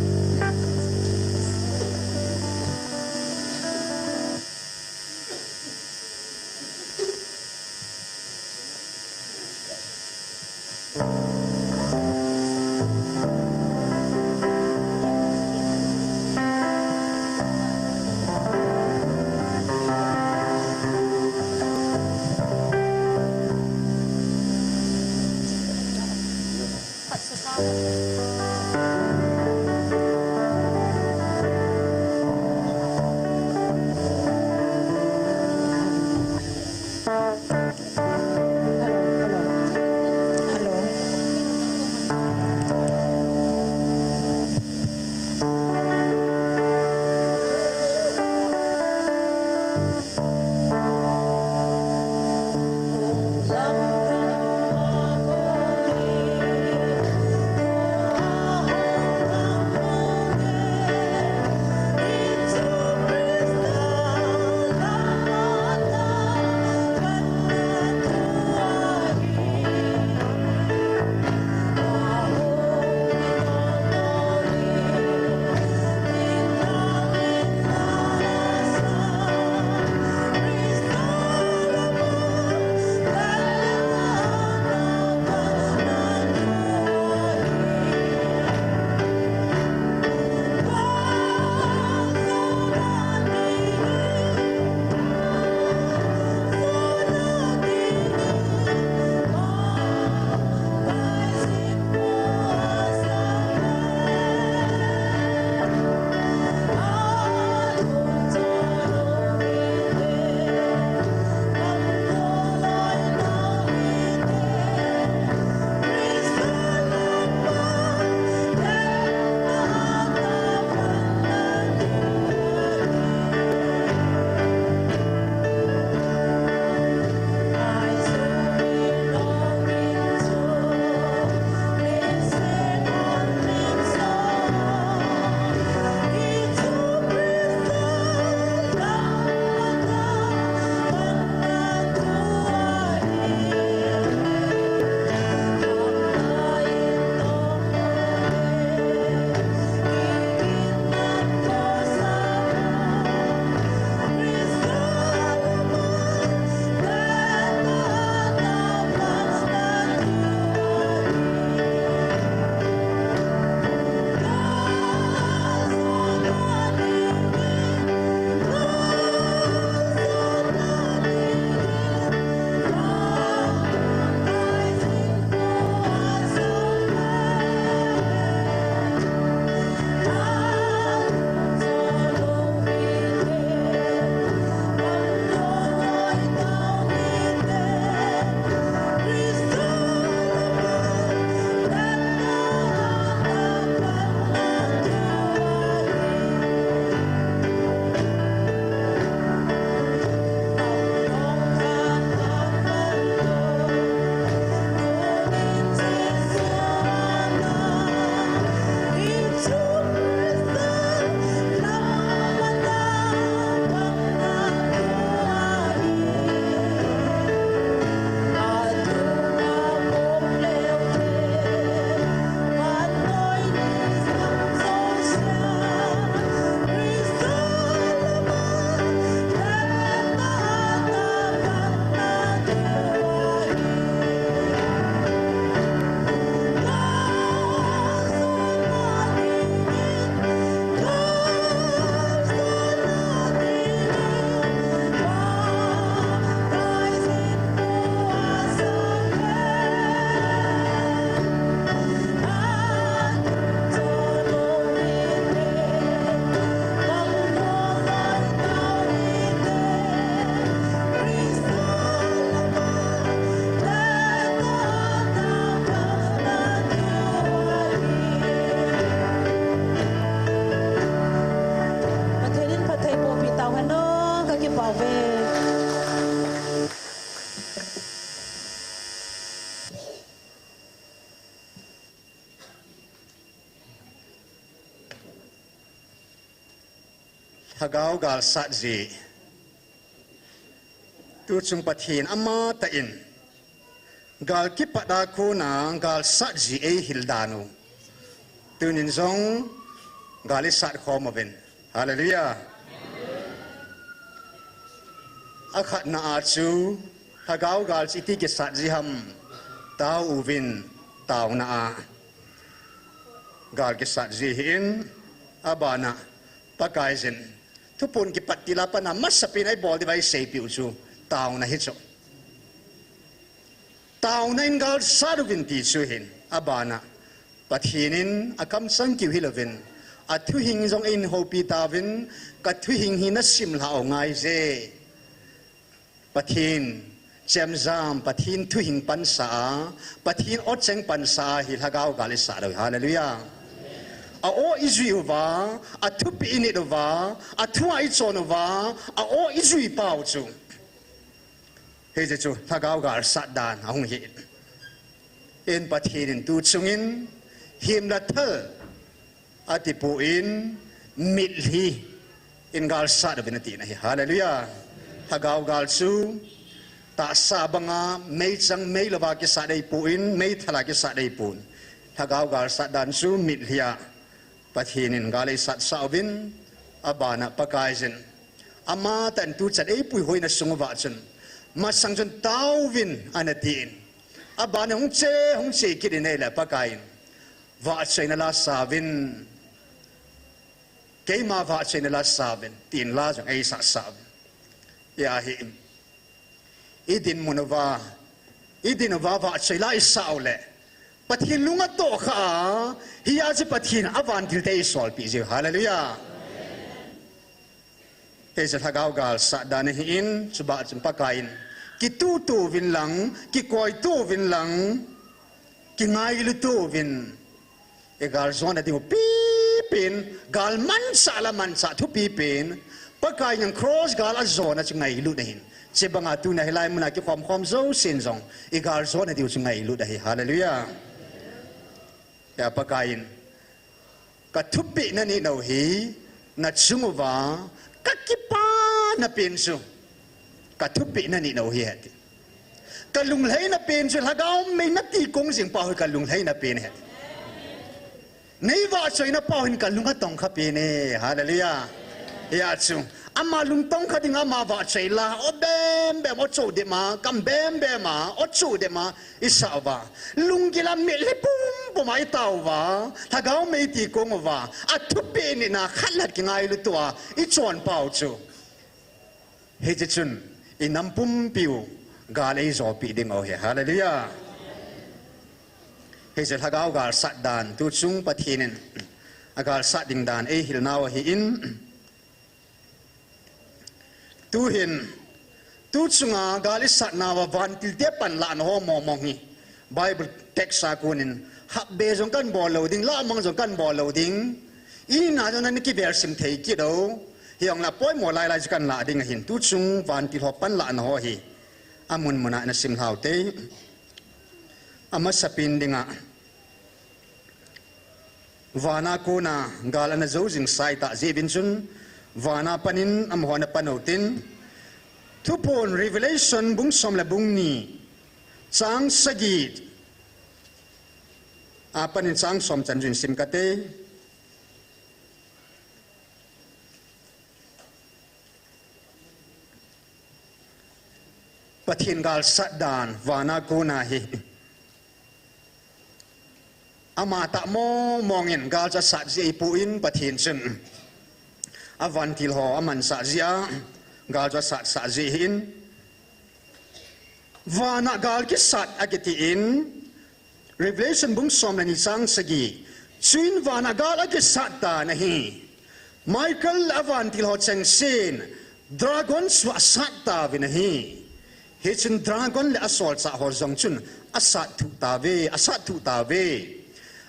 Lhagao galsat ji. Tuchung Pathen amatah in gal kipat a kona galsat ji eihil dan u. Tunin jong gal isat khom uvin. Hallelujah. Akhatna a chu lhagao gal chu iti kisat ji ham, tao uvin, taona a gal kisat ji ahin, abana Pakai jin. Thuphon kipat til a pat a masapen a ibol diuva iseipiu chu taona hi chu. Taona in galsat uvin ti chu ahin, abana Pathen in akamchang keu hilouvin, athuhing jong eihoupi tauvin, kathuhing hi nasim lhah u ngai je. Pathen chemjam, Pathen thuhing pansa a, Pathen o cheng pansa a hi lhagao gal isat u hi. Hallelujah. A o ijui uva, athupeh init uva, athua ichon uva, a o ijui pau chu. Hijeh chun lhagao galsat dan ahung hi. Ahin Pathen in tuchung in himlathal atipon mitlhi in galsat uvin atina ahi. Hallelujah. Lhagao gal chu tahsa banga meichang meilouva kisat ahipon, meithal a kisat ahipon. Lhagao galsat dan chu mitlhi a Pathen in gal eisatsah uvin, abana Pakai jin. Amatah in tuchan eipuihoina sung uva chun, masang chun taovin anatin. Abana hung che, hung che kit in ahile Pakai in, vahchoina la sauvin, keima vahchoina la sauvin, tin la jong eisah sauvin. Hia hi idinmun uva, idin uva vahchoi la isah u le, Pathen lung atohkhah a, hia chu Pathen in avantil te eisolpeh jiu. Hallelujah. Hiche lhagao galsat dan ahin, chuban chun Pakai in, kituhto uvin lang, kikoito uvin lang, kingailuto uvin. Igaljona diu pipen, gal manchah le manchah thupipen, Pakai in cross gal ajona chu ngailutna ahin. Chubanga tuna hilai muna kikhom khom jousen jong, igaljona diu chu ngailutna ahi. Hallelujah. Hia Pakai in, kathupeh nanit nau hi, nachung uva kakipana pen chu, kathupeh nanit nau hi ahi. Kalunglhaina pen chu lhagao mei nati kong jing pau hi kalunglhaina pen ahi. Neivahchoina pau hin kalung atongkha pen e. Hallelujah. Hia chu, ama lung tongkha dinga ama vahchoi la, o bembem, o cho dema, kam bembema, o cho dema isah uva, lunggil a mitlhi pumpum a itao uva, lhagao mei ti kong uva, athupeh nitna khat le khat kingailuto a ichon pau chu, hiche chun inam pumpiu gal eijopeh ding u ahi. Hallelujah. Hiche lhagao galsat dan tuchung Pathen in agalsat ding dan eihil nau ahin, tuhin, tuchunga gal isatnauva vantilte panlahna ho mongmong hi Bible text a konin hapbe jong kahin bol lou ding, lahmang jong kahin bol lou ding. Ina jong nakivel sim thei kit u. Hijongle apoimo lailai chu kahin lah ding ahin, tuchung vantil ho panlahna ho hi amun muna nasim lhau te. Amasapen dinga, vana kona gal ana jou jing sai tah jeh uvin chun, vana panin amaho ana pan utin, Thuphon Revelation bung som le bung ni, chang sagi a panin chang som chan chun sim kate. Pathen galsat dan vana kona hi, amatah mongmong in gal chu asat ji ahipon, Pathen chun avantil ho amansah jeh a gal chu asatsah ji ahin, vana gal kisat akitin, Revelation bung som le ni chang sagi. Chuin vana gal akisat tan ahi. Michael le avantil ho chengsen dragon chu asat tauvin ahi. Hichun dragon le asolchah ho jong chun asat thuh tauve, asat thuh tauve.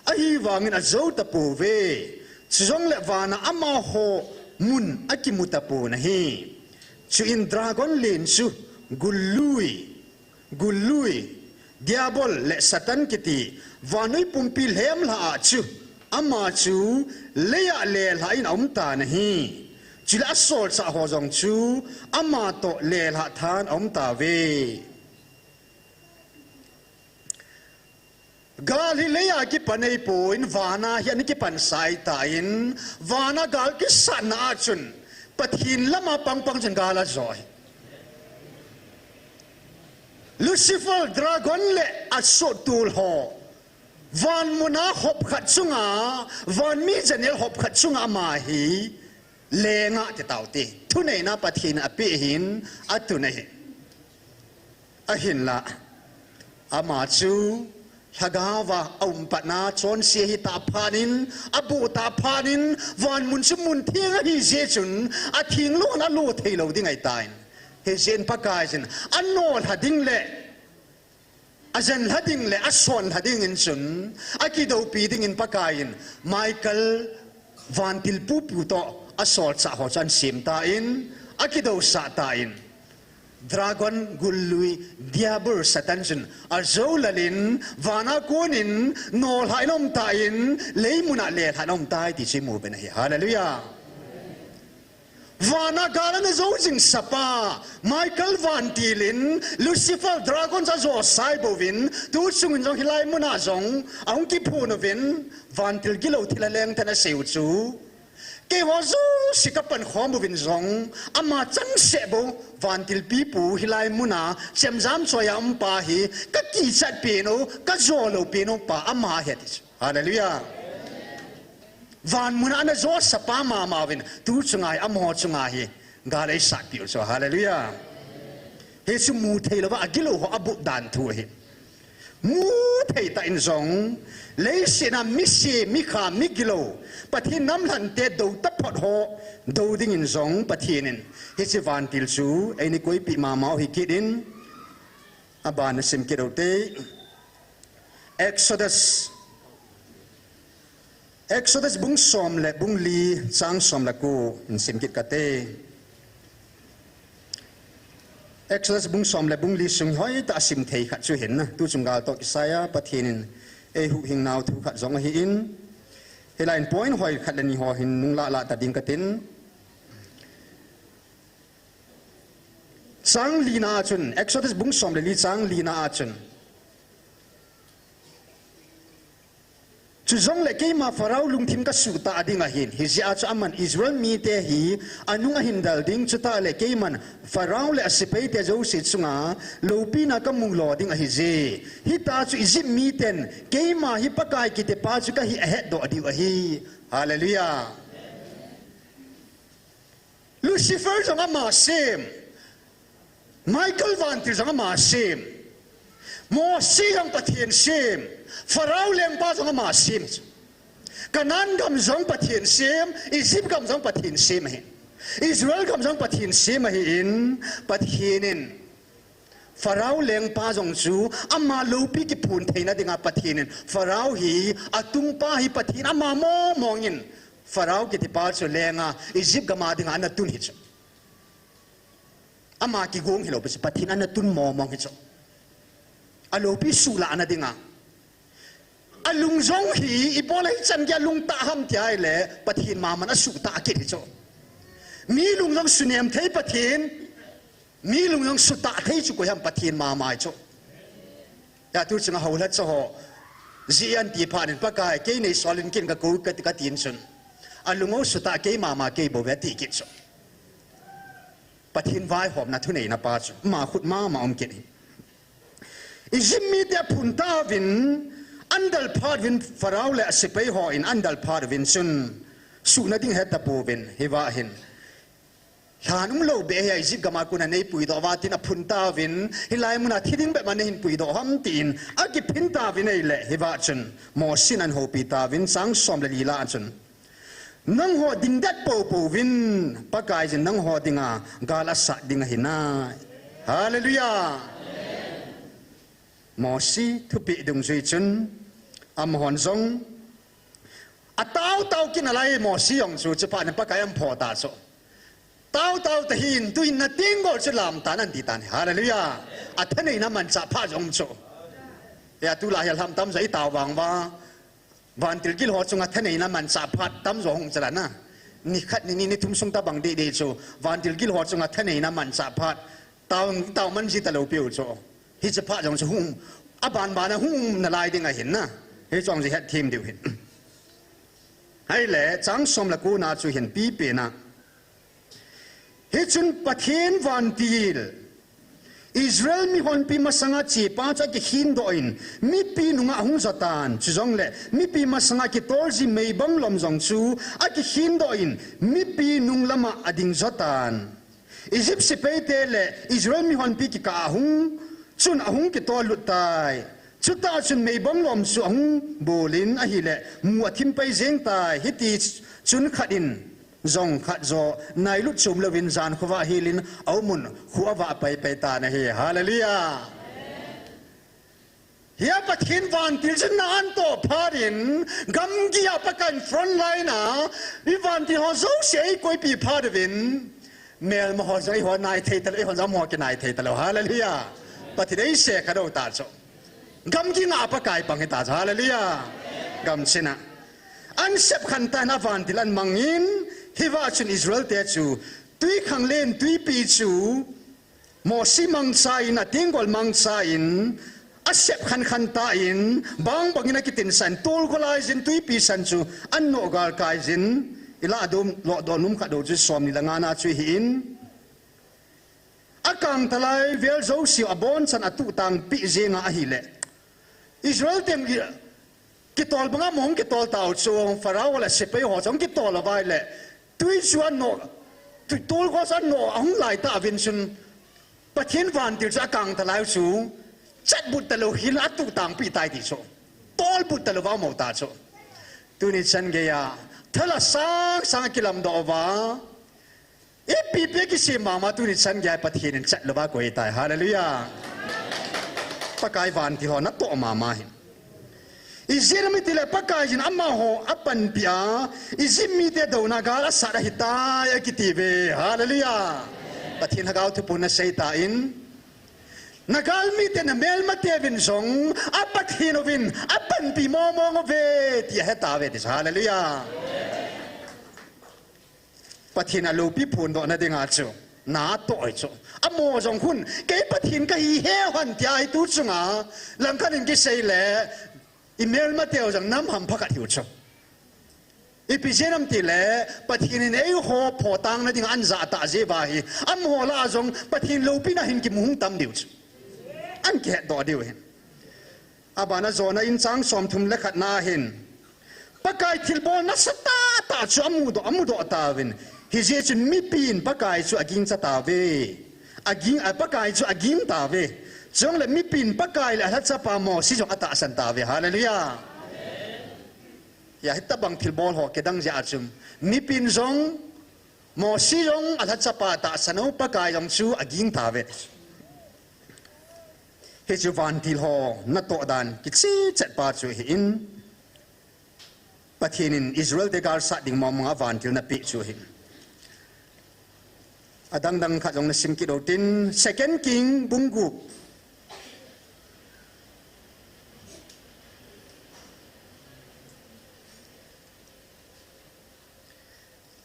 Ahivangin ajou tapouve. Chujongle vana amaho mun akimu tapon ahi. Chuin dragon len chu gullui, gullui, Diabol le Satan kiti vannoi pumpi lhem lhah a chu, ama chu leiya lelhah in aum tan ahi. Chule asolchah ho jong chu ama toh lelhah than aum tauve. Gal hi leiya kipan ahipon, vana hi ana kipansah ahitan, vana gal kisatna a chun Pathen lama pangpang chun gal ajo ahi. Lucifer dragon le asottol ho, van muna hop khat chunga, van mi janel hop khat chunga ama hi lenga ti taute. Thuneina Pathen in apeh ahin, atun ahi. Ahinla, ama chu lhagaova aum patna chonse ahitah phatnin, abohtah phatnin, van mun chu mun theng ahi jeh chun, atheng lou in alo thei lou ding ahitan. Hijeh in Pakaiyin anolha ding le ajenlha ding le asonlha dingin chun, akidoupi dingin Pakaiyin Michael vantil pupu toh asolchah ho chu ahin sem tan, akidousah tan, dragon gullui Diabol Satan chun ajoulal in, vana konin nolhah in aum tan, lei muna lelhah in aum tai ti chu imu pen ahi. Hallelujah. Vana gal ana jou jing sapa Michael vantil in Lucifer dragon chu ajo sai bouvin, tu chungin jong hilai muna jong ahung kiphun uvin, vantil gilou thilha leng ten aseiu chu, keiho jouse kapankhom uvin jong, ama changseh bou, vantil pipu hilai muna chemjam choiya um pa hi kakichat pen u, kajo lou pen u pa ama ahi ati chu. Hallelujah. Van muna ana jo sapa mama uvin, tu chunga hi, amaho chunga hi gal eisatpiu chu. Hallelujah. Hichu mu thei louva agilou ho abut dan thu ahi. Mu thei tah in jong, leiset a mise, mikha, migilou, Pathen namlhante dou taphot ho dou dingin jong Pathen in hiche vantil chu eina koipeh mama u ahi kit in, aban nasim kit ute. Exodus, Exodus bung som le bung li, chang som le ko, nasim kit kate. Exodus bung som le bung li sung hoitah a sim thei khat chu ahin, tu chung gal toh kisaiya Pathen in eihuhhing nau thu khat jong ahin, hilai in point hoi khat le ni ho hin nunglah lah ta ding katin. Chang lina a chun, Exodus bung som le li chang lina a chun, chujongle keima Pharaoh lungthim kasuhtah ding ahin, hijeh a chu aman Israel mite hi anung ahin del ding, chutah le keiman Pharaoh le asepaite jouse chunga loupina kamu lo ding ahije. Hitia chu Egypt miten keima hi Pakai kitipa chu kahi ahetdoh diu ahi. Hallelujah. Lucifer jong ama sem. Michael vantil jong ama sem. Mosi jong Pathen sem. Pharaoh lengpa jong ama sem. Canaan gam jong Pathen sem, Egypt gam jong Pathen sem ahi. Israel gam jong Pathen sem ahin, Pathen in Pharaoh lengpa jong chu ama loupi kiphun theina dinga Pathen in Pharaoh hi atungpa hi Pathen ama mong mong in, Pharaoh kitipa chu lenga Egypt gam a dinga ana tun hi chu. Ama kigong hilou pi chu Pathen ana tun mong mong hi chu. Aloupi suhlahna dinga. Alung jong hi, ibola hichan gei alung tah ham ti ahile, Pathen maman asuhtah kit hi chu. Mi lung jong sunem thei Pathen, mi lung jong sutah thei chu koi ham? Pathen mama hi chu. Hia tu chunga houlhacha ho, jeh an ti phat in Pakai, kei neisol in kin kakou, ka, katin chun, alung u sutah kei mama kei bouve ati kit chu. Pathen vaihomna thuneina pa chu ama khut mama um kit hi. Egypt mite aphun tauvin, ahin del phat uvin, Pharaoh le asepai hon ahin del phat uvin chun, suhna ding ahe tapouvin, hiva hin lhan umlou beh hi Egypt gam a kona neipuidoh uva tin aphun tauvin, hilai muna thi ding bep ma neihin puidoh ham tin akiphin tauvin ahile, hiva chun Mosi in ahin houpi tauvin, chang som le li lah a chun, nangho dingdet poupou uvin, Pakaiyin nangho dinga gal asat ding ahi nai. Hallelujah. Mosi thupeh dungjui chun, amahon jong atao tao kit nalai, Mosi jong chu chuphat in Pakai ahin phoh ta chu. Tao tao tahih in, tuhin na tenggol chu lam tan ahin ti tan. Hallelujah. Athaneina manchah phat jong chu. Hia tulai hi alham tamjo itao vang uva, vantil gil ho chunga thaneina manchah phat tamjo hung chalan a. Ni khat ni ni ni thum sung tabang dehdeh chu vantil gil ho chunga thaneina manchah phat, tao, tao man ji talou piu chu. Hiche phat jong chu hung, aban bana hung nalai ding ahin na. Hiche jong chu hetthem diu ahin. Ahile, chang som le ko na chu hin ipi pen a. Hichun Pathen vantil Israel mihonpi masanga chepa chu akikhin doh in, mipi nunga ahung jo tan, chujongle mipi masanga kitol ji meibang lom jong chu akikhin doh in, mipi nung lama ading jo tan. Egypt sepaite le Israel mihonpi kikah a hung, chun ahung kitol lut tai. Chutah chun meibang lom chu ahung bol in ahile, mu athim pai jeng tai. Hiti chun khat in jong khat jo nailut chom louvin jan khovah hel in aum un, kho avah pai pai tan ahi. Hallelujah. Hia Pathen vantil chu na atoh phat in, gamgi a Pakai in front line a, i vantil ho jouse eikoipi phat uvin, melma ho jong eiho nai thei talou, eihon jong amaho kinai thei talou. Hallelujah. Pathen in eisei kha dou ta chu. Gamgi nga a Pakai pang hita chu. Hallelujah. Gamchina. An sep khan tan a vantil an mang in, hiva chun Israel te chu, twikhanglen twipi chu, Mosi mangcha in, atenggol mangcha in, asep khan khan tan, bang bang in akitinsah in, tolkho lai jin, twipi san chu, an noh galkai jin, ilah a dom, lodoh nom khat dou chu somni le nga na chu ahin. Akang thalai vel jouse u abonchan atuhtang peh jeng a ahile, Israel teng kitol banga mong kitol tau chu, Pharaoh le sepai ho chu kitol a vai le, tui chu anoh, tui tolkho chu anoh, ahung lai ta uvin chun, Pathen vantil chu akang thalai u chu, chat but talou hel a atuhtang peh tai ti chu, tol but talou va mo ta chu. Tuni chan gei a, thala sang sang a kilamdoh uva, ipi pi kisem mama tuni chan gei a Pathen in chat louva koi tai. Hallelujah. Pakai vantil ho natoh mama hi. Ijeh inem itile Pakai in amaho apanpi a, Egypt mite douna gal asat ahitai akiti uve. Hallelujah. Pathen Lhagao thuphon nasei tan, nagalmite namelmate uvin jong, a Pathen uvin apanpi mong mong uve ti ahe tauve ti. Hallelujah. Pathen a loupi phondohna dinga chu, natoh hi chu. Amaho jong hin, kei Pathen kahi hih hen tia hi tu chunga, langkhat in kisei le, i melmate u jong nam hampha khat hiu chu. Ipi jeh inem itile, Pathen in eiho photangna dinga an jah tah jeh uva hi, amaho lah a jong Pathen loupina hin kimu hung tam diu chu. An kihetdoh diu hin. Abana Jonah in chang somthum le khat na hin, Pakai thilbol nasatah tah chu amudoh, amudoh tauvin. Hijeh chun mipin Pakai chu agingcha tauve. Aging, a, Pakai chu aging tauve. Chujongle mipin Pakai le alhachapa Mosi jong atahsan tauve. Hallelujah. Hia hitabang thilbol ho kidang jeh a chu, mipin jong, Mosi jong alhachapa tahsan u, Pakai jong chu aging tauve. Hichu vantil ho natoh dan kicheh chet pa chu ahin, Pathen in Israel te galsat ding mong mong a vantil napeh chu ahin. Adang dang khat jong nasim kit u hitin, Second King bung gup.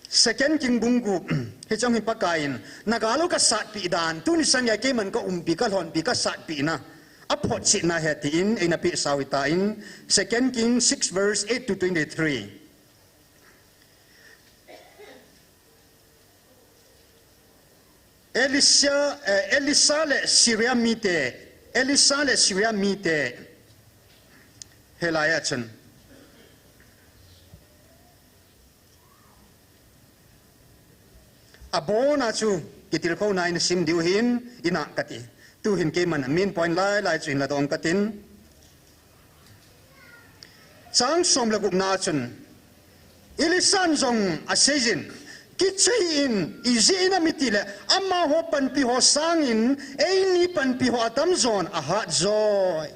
Second King bung gup, hiche jong hi Pakai in, nagal u kasatpeh dan, tuni chan gei a keiman kaumpi, kalhonpi, kasatpehna, aphotchetna ahi tin, eina pehsau hitan, Second King six verse eight to twenty-three. Elisha, eh, Elisha le Syria mite, Elisha le Syria mite, hilai a chun. Abona chu, kitilkhouna in sim diu hin, ina kati. Tuhin keiman main point lai lai chu hinla dong katin. Chang som le gupna chun, Elisha in jong aseiyin, kichai in, ijeh inem itile, amaho panpi ho sangin, eini panpi ho atamjon ahat joi.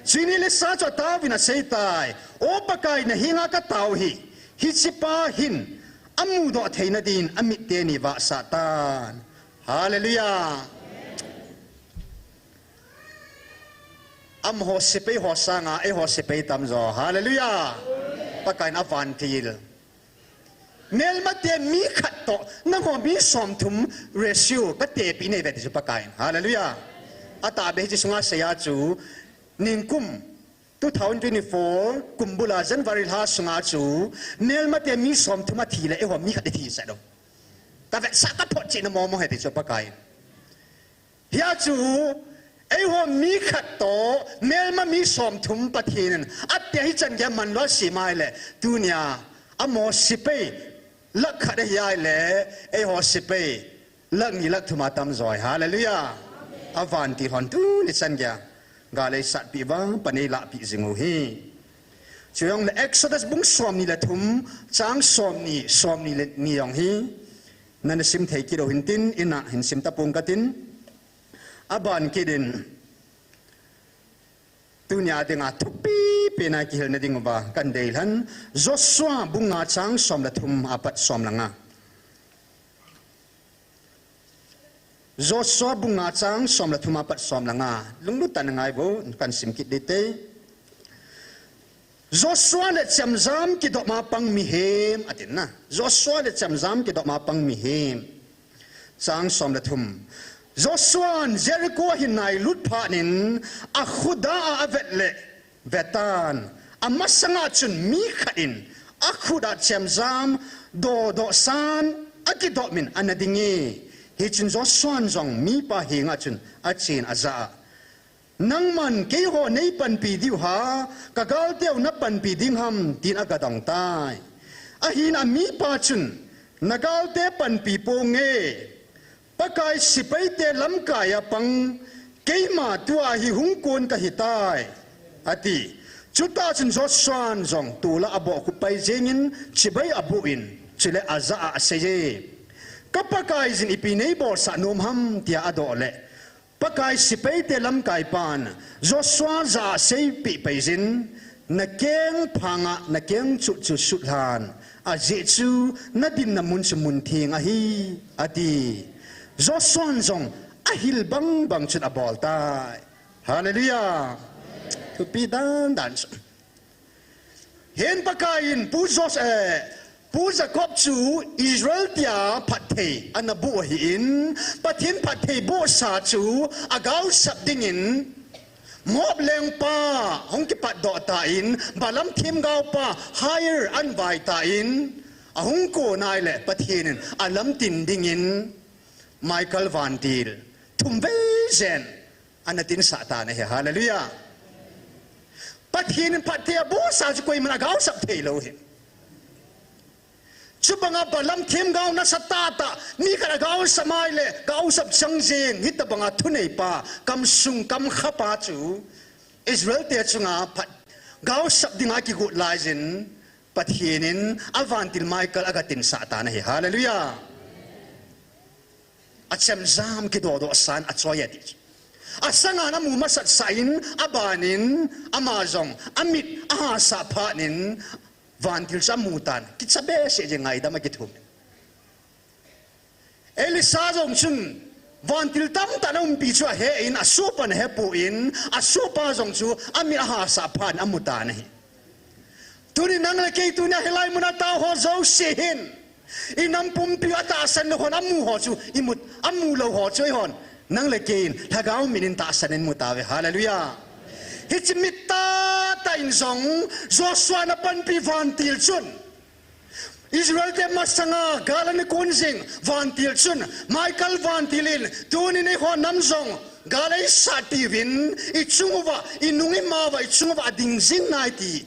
Chuin Elisha chu ataovin aseitai, O Pakai, nahenga katao hi, hichepa hin, amudoh theina din, amit teni vahsah tan. Hallelujah. Amaho sepai ho sanga, eiho sepai tamjo. Hallelujah. Pakai in avantil. Melmate mi khat toh, nangho mi somthum ratio, katepi nei ve ti chu Pakaiyin. Hallelujah. Atahbeh hiche sunga aseiya chu, ningkum, two thousand twenty-four, kum bula January lha sunga chu, melmate mi somthum athi le, eiho mi khat ithi sah lou. Kavetsah kaphotchetna mong mong ahi ti chu Pakaiyin. Hia chu, eiho mi khat toh, melma mi somthum Pathen in, atia hichan geiya manlua asem ahile, tunia, amaho sepai, lakh khat ahi ahile, eiho sepai, lakh ni lakh thum atam joi. Hallelujah. Avantil hon tuni chan geiya, gal eisatpi uva, pan eilahpi jing u ahi. Chujongle Exodus bung somni le thum, chang somni, somni le ni jong hi, nana sim thei kit u hintin, ina hin sim tapong katin. Aban kit in, tunia dinga thupi pena kihilna dinguva, kahin deilhen, Joshua bung nga chang som le thum apat som le nga. Joshua bung nga chang som le thum apat som le nga. Lunglut tah in ngai vo, kahin sim kit ding ahi. Joshua le chemjam kidopma pang mihem, atin na. Joshua le chemjam kidopma pang mihem. Chang som le thum. Joshua'n Jericho ahin nailut phat in, akhuta a avet le, vetan, amasanga chun mi khat in, akhuta chemjam, dodoh san, akidop in, ana ding e. Hichun Joshua'n jong mipa henga chun, achen ajah a. Nangman keiho neipanpi diu ham, kagalteu napanpi ding ham, tin agadong tai. Ahin amipa chun, nagalte panpi ponge, Pakai sepaite lamkai a pang, keima tua hi hung kon kahitai, ati. Chutah chun Joshua'n jong tol a abohkhup pai jengin, chibai aboh in, chule ajah a aseiye. Ka Pakaiyin ipi neibolsah nom ham, tia adoh le. Pakai sepaite lamkaipan, Joshua jah a aseipeh paiyin, nakeng phanga, nakeng chutchu sutlhan, ajeh chu nadinna mun chu mun theng ahi, ati. Joshua'n jong ahil bangbang chun abol tai. Hallelujah. Thupi dandan chu. Hin Pakaiyin Pu Jos-, eh, Pu Jacob chu Israel tia phatthei ana boh ahin, Pathen phatthei bohsa chu agaosap dingin, Moab lengpa hung kipatdoh tan, Balaam themgaopa Hiel ahin vai tan, ahung kon ahile Pathen in alamtin dingin, Michael vantil thum vei jen ana tinsah tan ahi. Hallelujah. Pathen in phatthei abohsa chu koiman agaosap theilou ahi. Chubanga Balaam themgao nasatah tah, mi khat agaosap ahile, gaosap chang jeng, hitobanga thuneipa, kamsung kamkhapa chu, Israelte chunga phat, gaosap dinga kigot laiyin, Pathen in avantil Michael agatinsah tan ahi. Hallelujah. Achemjam kidodoh san achoi ati. Asangan amu masatsah in, abanin, ama jong, amit ahahsah phat in, vantil chu amu tan. Kicha behseh jeng, ngaidam akithum. Elisha jong chun, vantil tamtah ana umpi chu ahen, asohpan ahepon, asohpa jong chu, amit ahahsah phat in amu tan ahi. Tuni nang le kei tunia hilai muna tao ho jouse hin, inam pumpi a tahsan lou hon amu ho chu, imut, amu lou ho chu eihon, nang le kei in, lhagao mit in tahsan in imu tauve. Hallelujah. Hiche mit tahtah in jong, Joshua in apanpi vantil chun, Israelte masanga gal ana kon jing vantil chun, Michael vantil in, tunin eiho nam jong, gal eisat diuvin, ichung uva, inung imauva, ichung uva ading jing nai ti,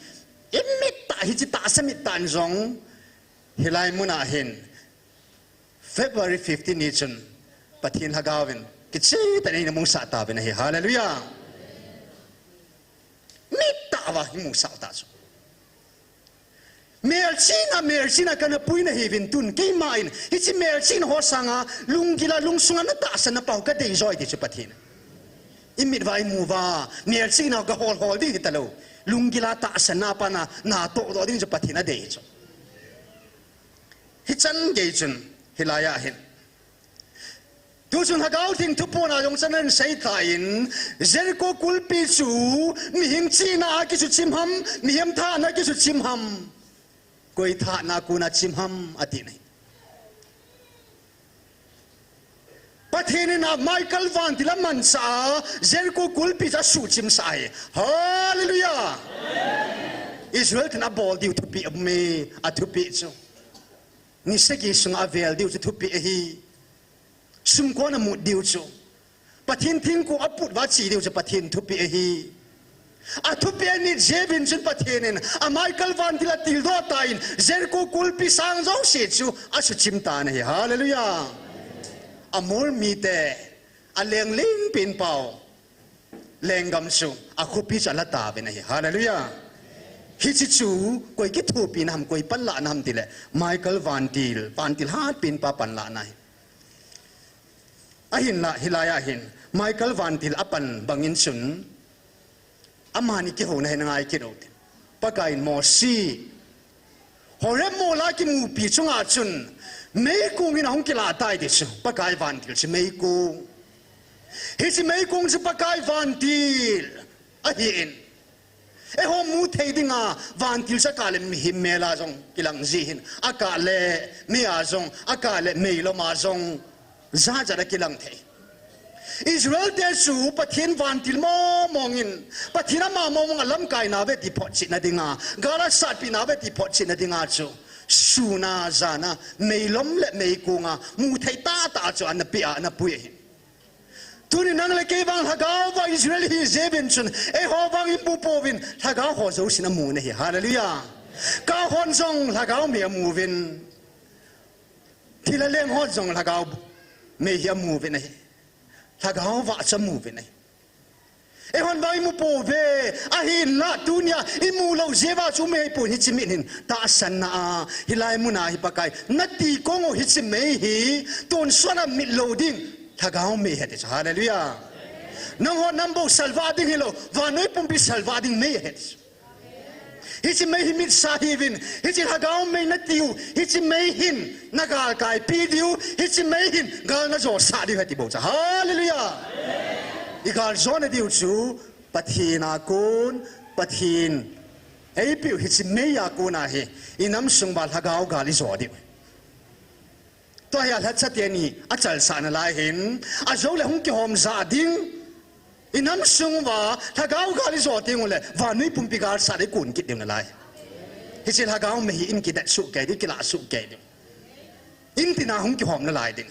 imit tah, hiche tahsa mit tah in jong, hilai muna hin, February fifteen ni chun, Pathen lhagao in, kicheh tah in eina musah tauvin ahi. Hallelujah. Mit tah uva hi musah tah chu. Melchihna, melchihna kana pui nahiuvin tun, keima in, hiche melchihna ho sanga, lunggil a lungsunga natahsan nau kadei joi ti chu Pathen. Imit uva imu uva, melchihna gahol hol ding hitalou. Lunggil a tahsan nau pana, natoh doh ding chu Pathen adei chu. Hichan gei chun, hilai a hin. Tuchun Lhagao Theng Thuphon a jong chan ahin seitah in, Jericho kulpi chu, mihem chihna a kisuchim ham, mihem thahna a kisuchim ham. Koi thahna a kona chim ham ati ahi. Pathen in a Michael vantil amanchah a, Jericho kulpi chu asuhchimsah ahi. Hallelujah! Israel ten abol diu thupeh aume, athupeh chu. Ni sagi sunga avel diu chu thupeh ahi. Sumkon amut diu chu. Pathen thingkong aput uva ache diu chu Pathen thupeh ahi. Athupeh anit jeh uvin chun Pathen in a Michael vantil atildoh tan Jericho kulpi sang jouse chu asuchim tan ahi. Hallelujah. Amor mite, aleng lengpen pau lenggam chu akhopi chu ala tauvin ahi. Hallelujah. Hiche chu koi kithopina ham, koi panlahna ham tile Michael vantil, vantil hatpen pa panlahna ahi. Ahinla, hilai a hin Michael vantil apan bangin chun, amani kihouna hi na ngai kit u hite. Pakaiyin Mosi, Horeb mol a kimupi chunga chun meikong in ahung kilah tai ti chu, Pakai vantil chu meikong. Hiche meikong chu Pakai vantil ahin. Eiho mu thei dinga vantil chu akah le mihem mel a jong kilang ji ahin, akah le mei a jong, akah le meilom a jong, jat jat a kilang thei. Israel te chu Pathen vantil mong mong in, Pathen ama mong mong a lamkai nau ve ti photchetna dinga, gal a satpi nau ve ti photchetna dinga chu, sun a, jan a, meilom le meikong a mu thei tahtah chu ana pe a, ana pui ahi. Tuni nang le kei vang lhagao va Israel hi jeh uvin chun, eiho vang imu pouvin, lhagao ho jousen amu u ahi. Hallelujah. Kah hon jong lhagao mei amu uvin. Thilha leng hon jong lhagao mei hi amu uvin ahi. Lhagao vah chu amu uvin ahi. Eihon vang imu pouve, ahinla tunia imu lou jeh uva chu um ahipon hiche mit hin tahsanna a, hilai muna hi Pakai, nati kong u hiche mei hi, tonsot a mit lou ding, lhagao mei ahi ti chu. Hallelujah. Nangho nam bou salvah ding hilou, vannoi pumpi salvah ding mei ahi ti chu. Hiche mei hi mitsa hiuvin, hiche lhagao mei natiu, hiche mei hin na galkaipi diu, hiche mei hin gal najosah diu ahi ti bou chu. Hallelujah. I galjona diu chu, Pathen a kon, Pathen eipeu hiche mei a kon ahi, i nam sung uva lhagao gal ijo diu. Tua hi alhacha teni achalsah nalai hin, ajou le hung kihom jah ding, i nam sung uva lhagao gal ijo teng ule, vannoi pumpi galsat a ikon kit diu nalai. Hiche lhagao mei hi in kidet soh kei diu, kilah soh kei diu. In tina hung kihom nalai ding.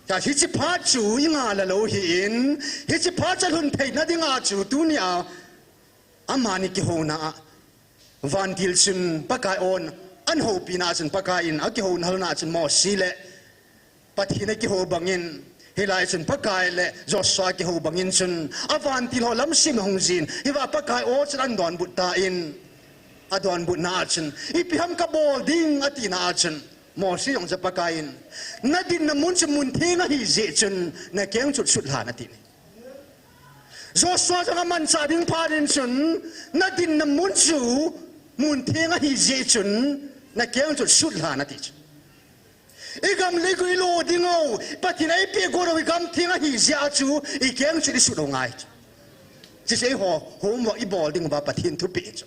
Tua hiche phat chu ingah la lou ahin, hiche phat chu alhun theina dinga chu tunia, amani kihouna a, vantil chun Pakai on, an houpina chun Pakai in, akihouna lhon a chun Mosi le Pathen akihou bangin, hilai chun Pakai le Joshua akihou bangin chun, avantil ho lamsim ahung jin, hiva Pakai o chun an donbut tan, adonbutna a chun, ipi ham kabol ding atina a chun, Mosi jong chu Pakai in, nadinna mun chu mun theng ahi jeh chun, nakeng chu sutlhan ati. Joshua jong amanchah ding phat in chun, nadinna mun chu mun theng ahi jeh chun, nakeng chu sutlhan ati chu. Igam le igo ilo ding u, Pathen in eipeh got u igam theng ahi jeh a chu, ikeng chu isut u ngai chu. Hiche chu eiho homework ibol ding uva Pathen thupeh chu.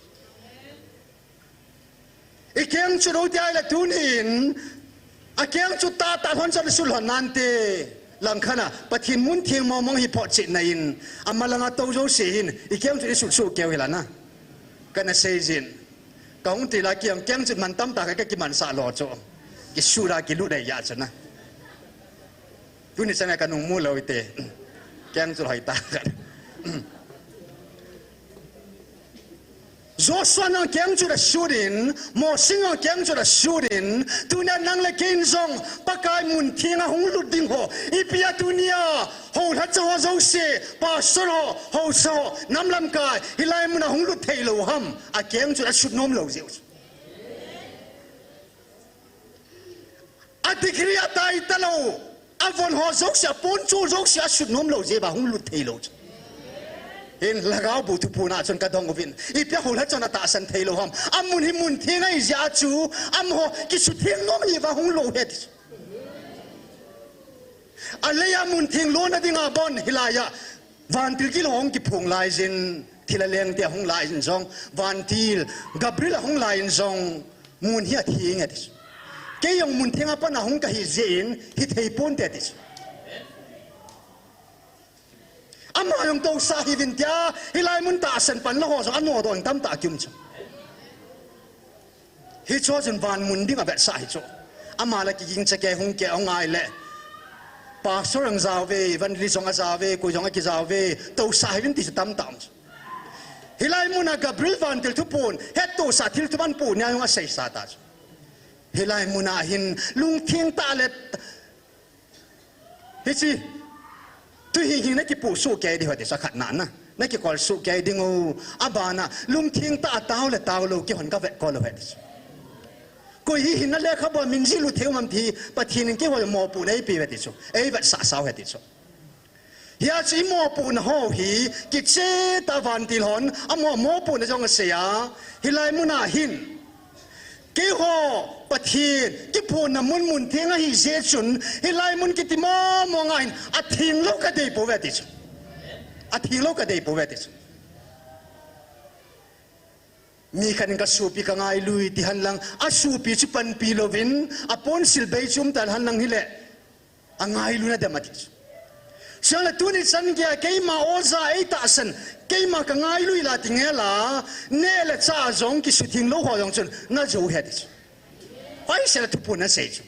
Ikeng chut u ti ahile tunin, akeng chut tahtah lhon chan isut lhon nante. Langkhat a, Pathen mun theng mong mong hi photchetna in, amalanga tou jouse hin, ikeng chut isut soh keu hilan a. Kana seijin. Kahung til a keng, keng chut man tamtah ka, kakimansah lou chu. Kisut a kilut ahi jeh chun a. Tuni chana kanung mu lou hite. Keng chut hoitah khat. Joshua in akeng chut asut in, Mosi in akeng chut asut in, tunia nang le kei in jong Pakai mun theng a hung lut ding ho, ipi a tunia houlhacha ho jouse, pastor ho, haosa ho, nam lamkai, hilai mun a hung lut thei lou ham, akeng chut asut nom lou jeh u. A degree atai talou, avon ho jouse, aponcho jouse asut nom lou jeh uva hung lut thei lou chu. Hin lhagao bu thuphon a chun kadong uvin, ipi a houlhachan atahsan thei lou ham. Amun hi mun theng ahi jeh a chu, amaho kisutheng nom ahi uva hung lou ahi ti chu. Alei a mun theng lona dinga bon hilai a, vantil gilou hung kiphong laijin, Thil a leng te ahung lai in jong, vantil Gabriel ahung lai in jong, mun hi atheng e ati chu. Kei jong mun theng a pat a hung kahi jeh in, hithei ponte ati chu. Ama jong tousah hih uvin tia, hilai mun tahsan panla ho jong anodoh in tamtah kium chu. Hichu chun van mun ding avetsah hi chu. Ama la kiging chake hung ke hung ngai le. Pastor jong ajao ve, evangelist jong ajao ve, koi jong akijao ve, tousah hih uvin ti chu tamtah um chu. Hilai mun a Gabriel vantil thuphon, hetohsah thil thuman pu nia jong aseisa ta chu. Hilai mun a hin lungtheng tah le Hiche, tu hi, hi na kipu suh kei ding u ati chu, khatna na. Na kikol suh kei ding u, abana, lungtheng tah a tao le tao lou, kihon kavet kol u ati chu. Koi hi hin na lekhabua min jih lut thei um am ti, Pathen in kihol mopohna eipeh u ati chu. Eivetsah sau ati chu. Hia chu imopohna ho hi, kiche tah vantil hon, amo mopohna jong asei a, hilai mun a hin. Keiho, Pathen, kiphonna mun mun theng ahi jeh chun, hilai mun kiti mong mong a hin, atheng lou kadei pouve ati chu. Atheng lou kadei pouve ati chu. Mi khat in kasopi kangailui ti henlang, asopi chu panpi louvin, aponsil bei chu um ta henlang hile. Angailuina dem ati chu. Chule tuni chan geiya keima oja eitahsan, keima kangailui la ti ngela, neh le chah jong kisutheng lou ho jong chun najou u ahi ati chu. Hoisel a thuphon nasei chu.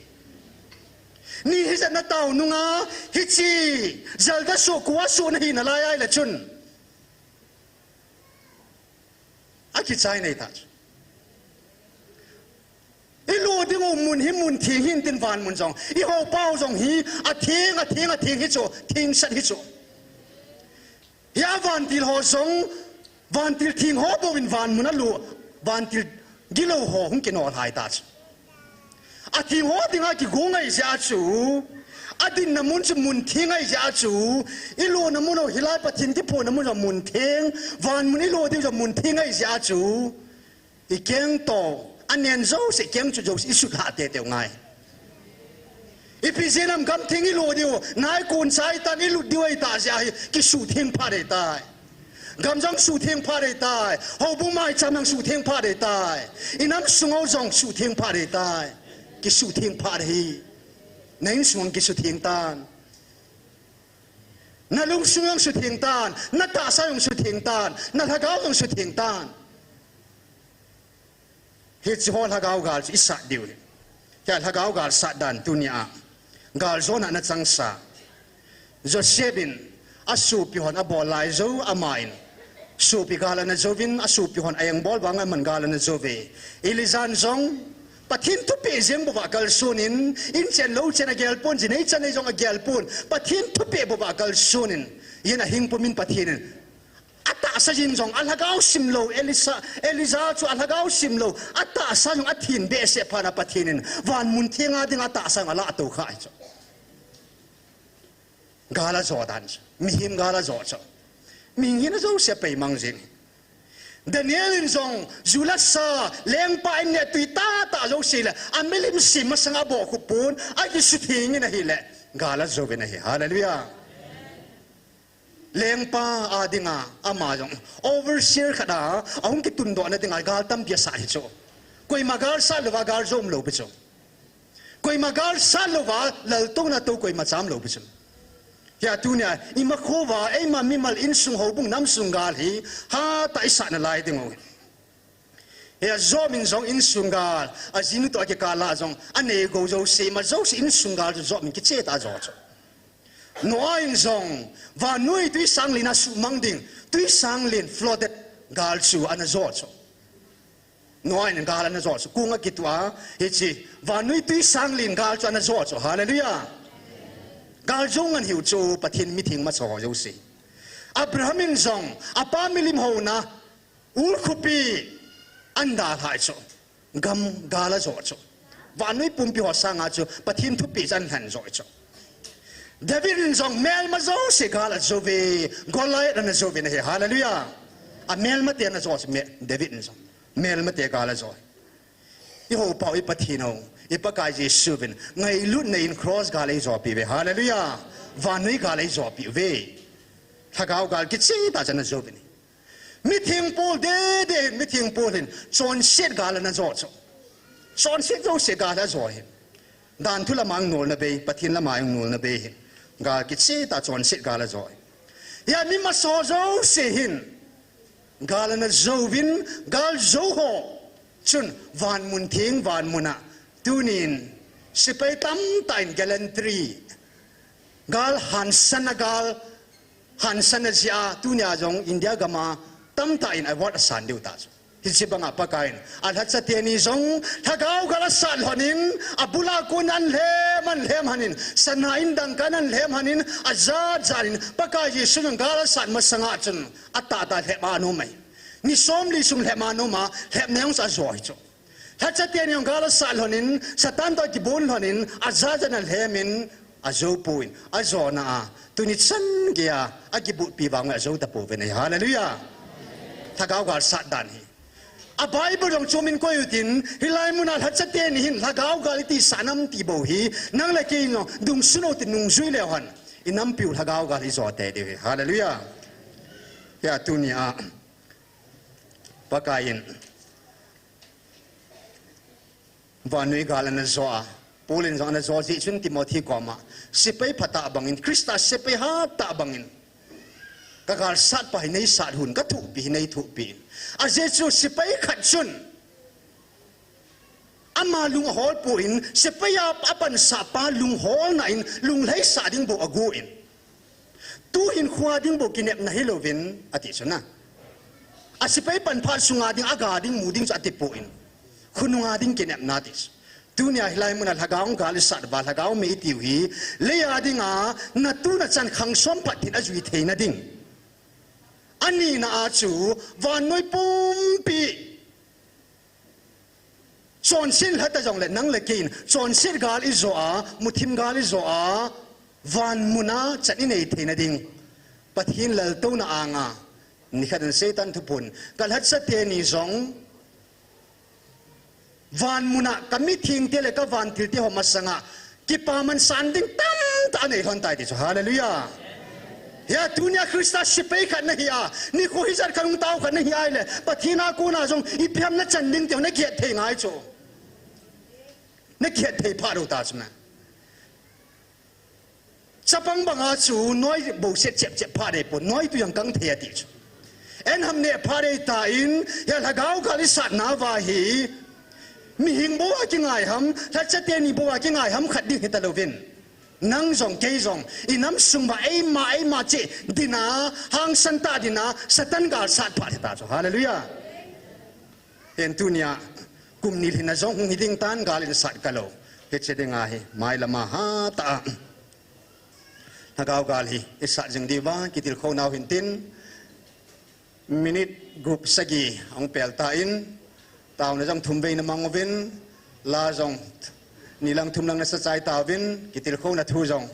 Ni hijat natao nunga, hiche, jalda suh kua suh nahi nalai ahile chun. Akichai nei ta chu. Ilut ding u mun hi mun theng hin tin van mun jong. Ihou pau jong hi atheng, atheng, atheng hi chu, thengsat hi chu. Hia vantil ho jong, vantil theng ho bou in van mun alut, vantil gilou ho hung kinol hai ta chu. Atheng ho dinga kigong ahi jeh a chu, adinna mun chu mun theng ahi jeh a chu, ilutna mun ho hilai Pathen kiphonna mun jong mun theng, van mun ilut ding jong mun theng ahi jeh a chu, ikeng toh, anen jouse, ikeng chut jouse, isutlhah teitei u ngai. Ipi jeh ham gam theng ilut diu, nai kon chai tan ilut diu ahi ta jeh a hi, kisutheng phat ahi tai. Gam jong sutheng phat ahi tai. Houbung maicham jong sutheng phat ahi tai. Inam sung ho jong sutheng phat ahi tai. Kisutheng phat ahi. Na insung jong kisutheng tan. Na lungsung jong sutheng tan. Na tahsa jong sutheng tan. Na lhagao jong sutheng tan. Hiche ho lhagao gal chu isat diu ahi. Hia lhagao gal sat dan tunia. Gal jona ana changsa. Joseph in asopi hon abol lai jou aman. Sopi gal ana jouvin asopi hon a-eng bol vanga aman gal ana jouve. Elijah in jong Pathen thupeh jeng bouva kalson in, in chen lou chen agel pon, jinei chanei jong agel pon. Pathen thupeh bouva kalson in, ijeh inem ahing pumin Pathen in Atahsa jin jong alhagao simlou, Elisa, Elijah chu alhagao simlou, atahsa jong athin behseh phat a Pathen in van mun thenga dinga atahsa jong alah tou kha ahi chu. Gal ajo dan chu, mihem gal ajo chu. Mihem hina jouse apeimang jing. Daniel in jong, ju lasa, lengpa in neh tui tahtah jouse le, amilim sim masanga abohkhup pon, akisutheng in ahile, gal ajouvin ahi. Hallelujah. Lengpa a dinga, ama jong, overseer khat a, ahung kitundohna dinga, gal tampi asat hi chu. Koima gal sat louva, gal jo umlou pi chu. Koima gal sat louva, laltouna tou koima cha umlou pi chu. Hia tunia, ima khova, eima mimal insung houbung namsung gal hi, hatah isat nalai diu ahi. Hia Job in jong insung gal, ajinu toh akikah a jong, anei gou jouse, ima jouse insung gal chu Job in kiche tah a ajo chu. Noah in jong, vannoi twisanglen a suhmang ding, twisanglen flooded gal chu ana jo chu. Noah in gal ana jo chu, kong akituh a, hiche, vannoi twisanglen gal chu ana jo chu, hallelujah. Gal jo ngen hiu chu, Pathen mitheng masa ho jouse. Abraham in jong, apa milim houna, Ur khopi ana dalhai chu, gam gal ajo chu. Vannoi pumpi ho sanga chu, Pathen thupeh chu ana lhen jo chu. David in jong melma jouse gal ajouve, Goliath ana jouvin ahi, hallelujah. Amelmate ana jo chu, me-, David in jong. Melmate gal ajo. Ihoupa u, i Pathen u, i Pakai Jesu vin, ngailutna in cross gal eijopi uve, hallelujah. Vannoi gal eijopi uve. Lhagao gal kicheh tah chu ana jouvin. Mithengpol dede hin, mithengpol hin chonset gal ana jo chu. Chonset jouse gal ajo hin. Danthu lama nolna bei, Pathen lama nolna bei hin. Gal kicheh tah chonset gal ajo hin. Hia mi masa jouse hin gal ana jouvin, gal jou ho chun van mun theng, van mun a tunin sepai tamtah in gallantry, gal hansanna, gal hansanna jeh a tunia jong India gama tamtah in award asan diu ta chu. Hiche banga Pakaiyin alhacha teni jong lhagao gal asat lhonin, abula kon anlhem, anlhem lhonin, sana in dangka in anlhem lhonin, ajat jat in Pakai Jesu jong gal asat masanga chun atahtah lhep a anom ahi. Ni somli sung lhep a anom a, lhepna jong chu ajo ahi chu. Lhacha teni jong gal asat lhonin, Satan toh kibon lhonin, ajat jat in alhemin, ajo pon, ajona a tuni chan geiya akibulpi vang ajou tapouve. Hallelujah. Lhagao gal sat dan hi. A Bible jong chu min koi utin, hilai muna lhacha teni hin lhagao gal iti sat nam ti bou hi, nang le kei jong dungsun u tin nungjui leu hen, inampiu lhagao gal ijo tei diu hi. Hallelujah. Hia tunia Pakaiyin vannoi gal ana jo a, Paul in jong ana jo jeh chun Timothy koma, sepai phatah bangin, Christa sepai hattah bangin, ka galsat pa hi neisat hih un, kathopi hi neithopi in. Ajeh chu sepai khat chun ama lung ahol pon, sepai a apansah pa lungholna in lunglhaisah ding bou agon. Tuhin kho a ding bou kinepna hilouvin, ati chu na. A sepai panphat sunga ding, aga ding, mu ding chu ati pon, khonunga ding kinepna ati chu. Tunia hilai muna lhagao gal isat uva, lhagao mei itiu hi, lei a dinga natu nachan khang som phat thil ajui theina ding. Anina a chu vannoi pumpi chonset lhata jongle nang le keiin chonset gal ijo a, muthim gal ijo a, van muna chan inei theina ding Pathen laltouna anga nikhat in Satan thuphon, ka lhacha teni jong van muna ka mithengte le ka vantilte ho masanga kipaman san ding tamtah anei lhon tai ti chu. Hallelujah. Hia tunia Christa sepai khat nahi a, nikho hijat khat hung tao khat nahi a ahile, Pathen a kona jong ipi ham nachan ding ti ho nakihet thei ngai chu. Nakihet thei pha lou ta chu na. Chapang banga chu noi bouseh chep chep pha dei pon, noi tu jong kang thei ati chu. Eiham neh pha dei tan, hia lhagao gal isatna uva hi, mihing bou a kingai ham, lhacha teni bou a kingai ham khat ding hita louvin, nang jong kei jong inam sung uva eima eima cheh dinga, hangsan tah dinga Satan gal sat pha hita chu. Hallelujah. Hin tunia kum ni lhinna jong hung hi ding tan, gal in sat kalou. Hiche dinga hi mailama hatah a lhagao gal hi isat jing diuva kitilkhou nau hintin, minute gup sagi ahung pel tan, taona jong thum vei namang uvin, la jong ni lang thum lang nasa chai tauvin, kitilkhouna thu jong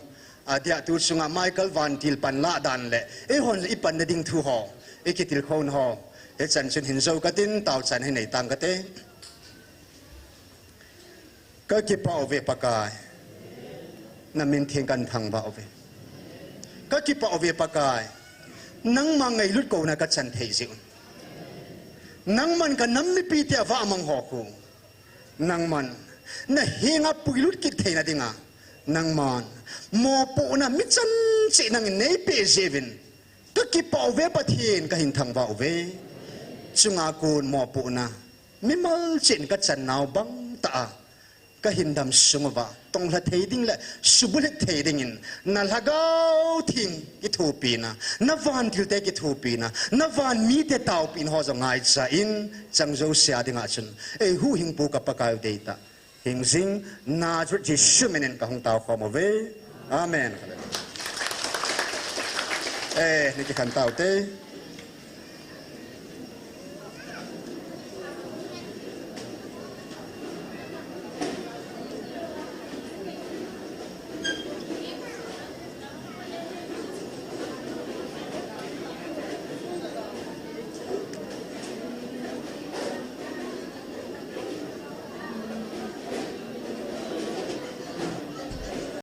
adia tu chunga Michael vantil panlah dan le eihon ipanna ding thu ho, ikitilkhouna ho, hichan chun hin jou katin, taochan hin nei tang kate. Kakipah uve Pakai. Namin theng kahin thangvah uve. Kakipah uve Pakai. Nangma ngailut kouna kachan thei jeh un. Nangman kanam mipite avahmang ho khu, nangman nahenga puilut kit theina dinga, nangman mopohna michan cheh nangin neipeh jeh uvin, kakipah uve Pathen, kahin thangvah uve. Chunga kon mopohna mimal cheh in kachan nau bangtah a kahin damsung uva tonglha thei ding le subulhit thei dingin, na Lhagao Theng kithopina, na vantilte kithopina, na van mite taopina ho jong ngaicha in, chang jouse a dinga chun eihuhhingpu ka Pakai u deitah hingjing, Nazareth Jesu minin kahung taokhom uve. Amen. Eh, nakikhen taute.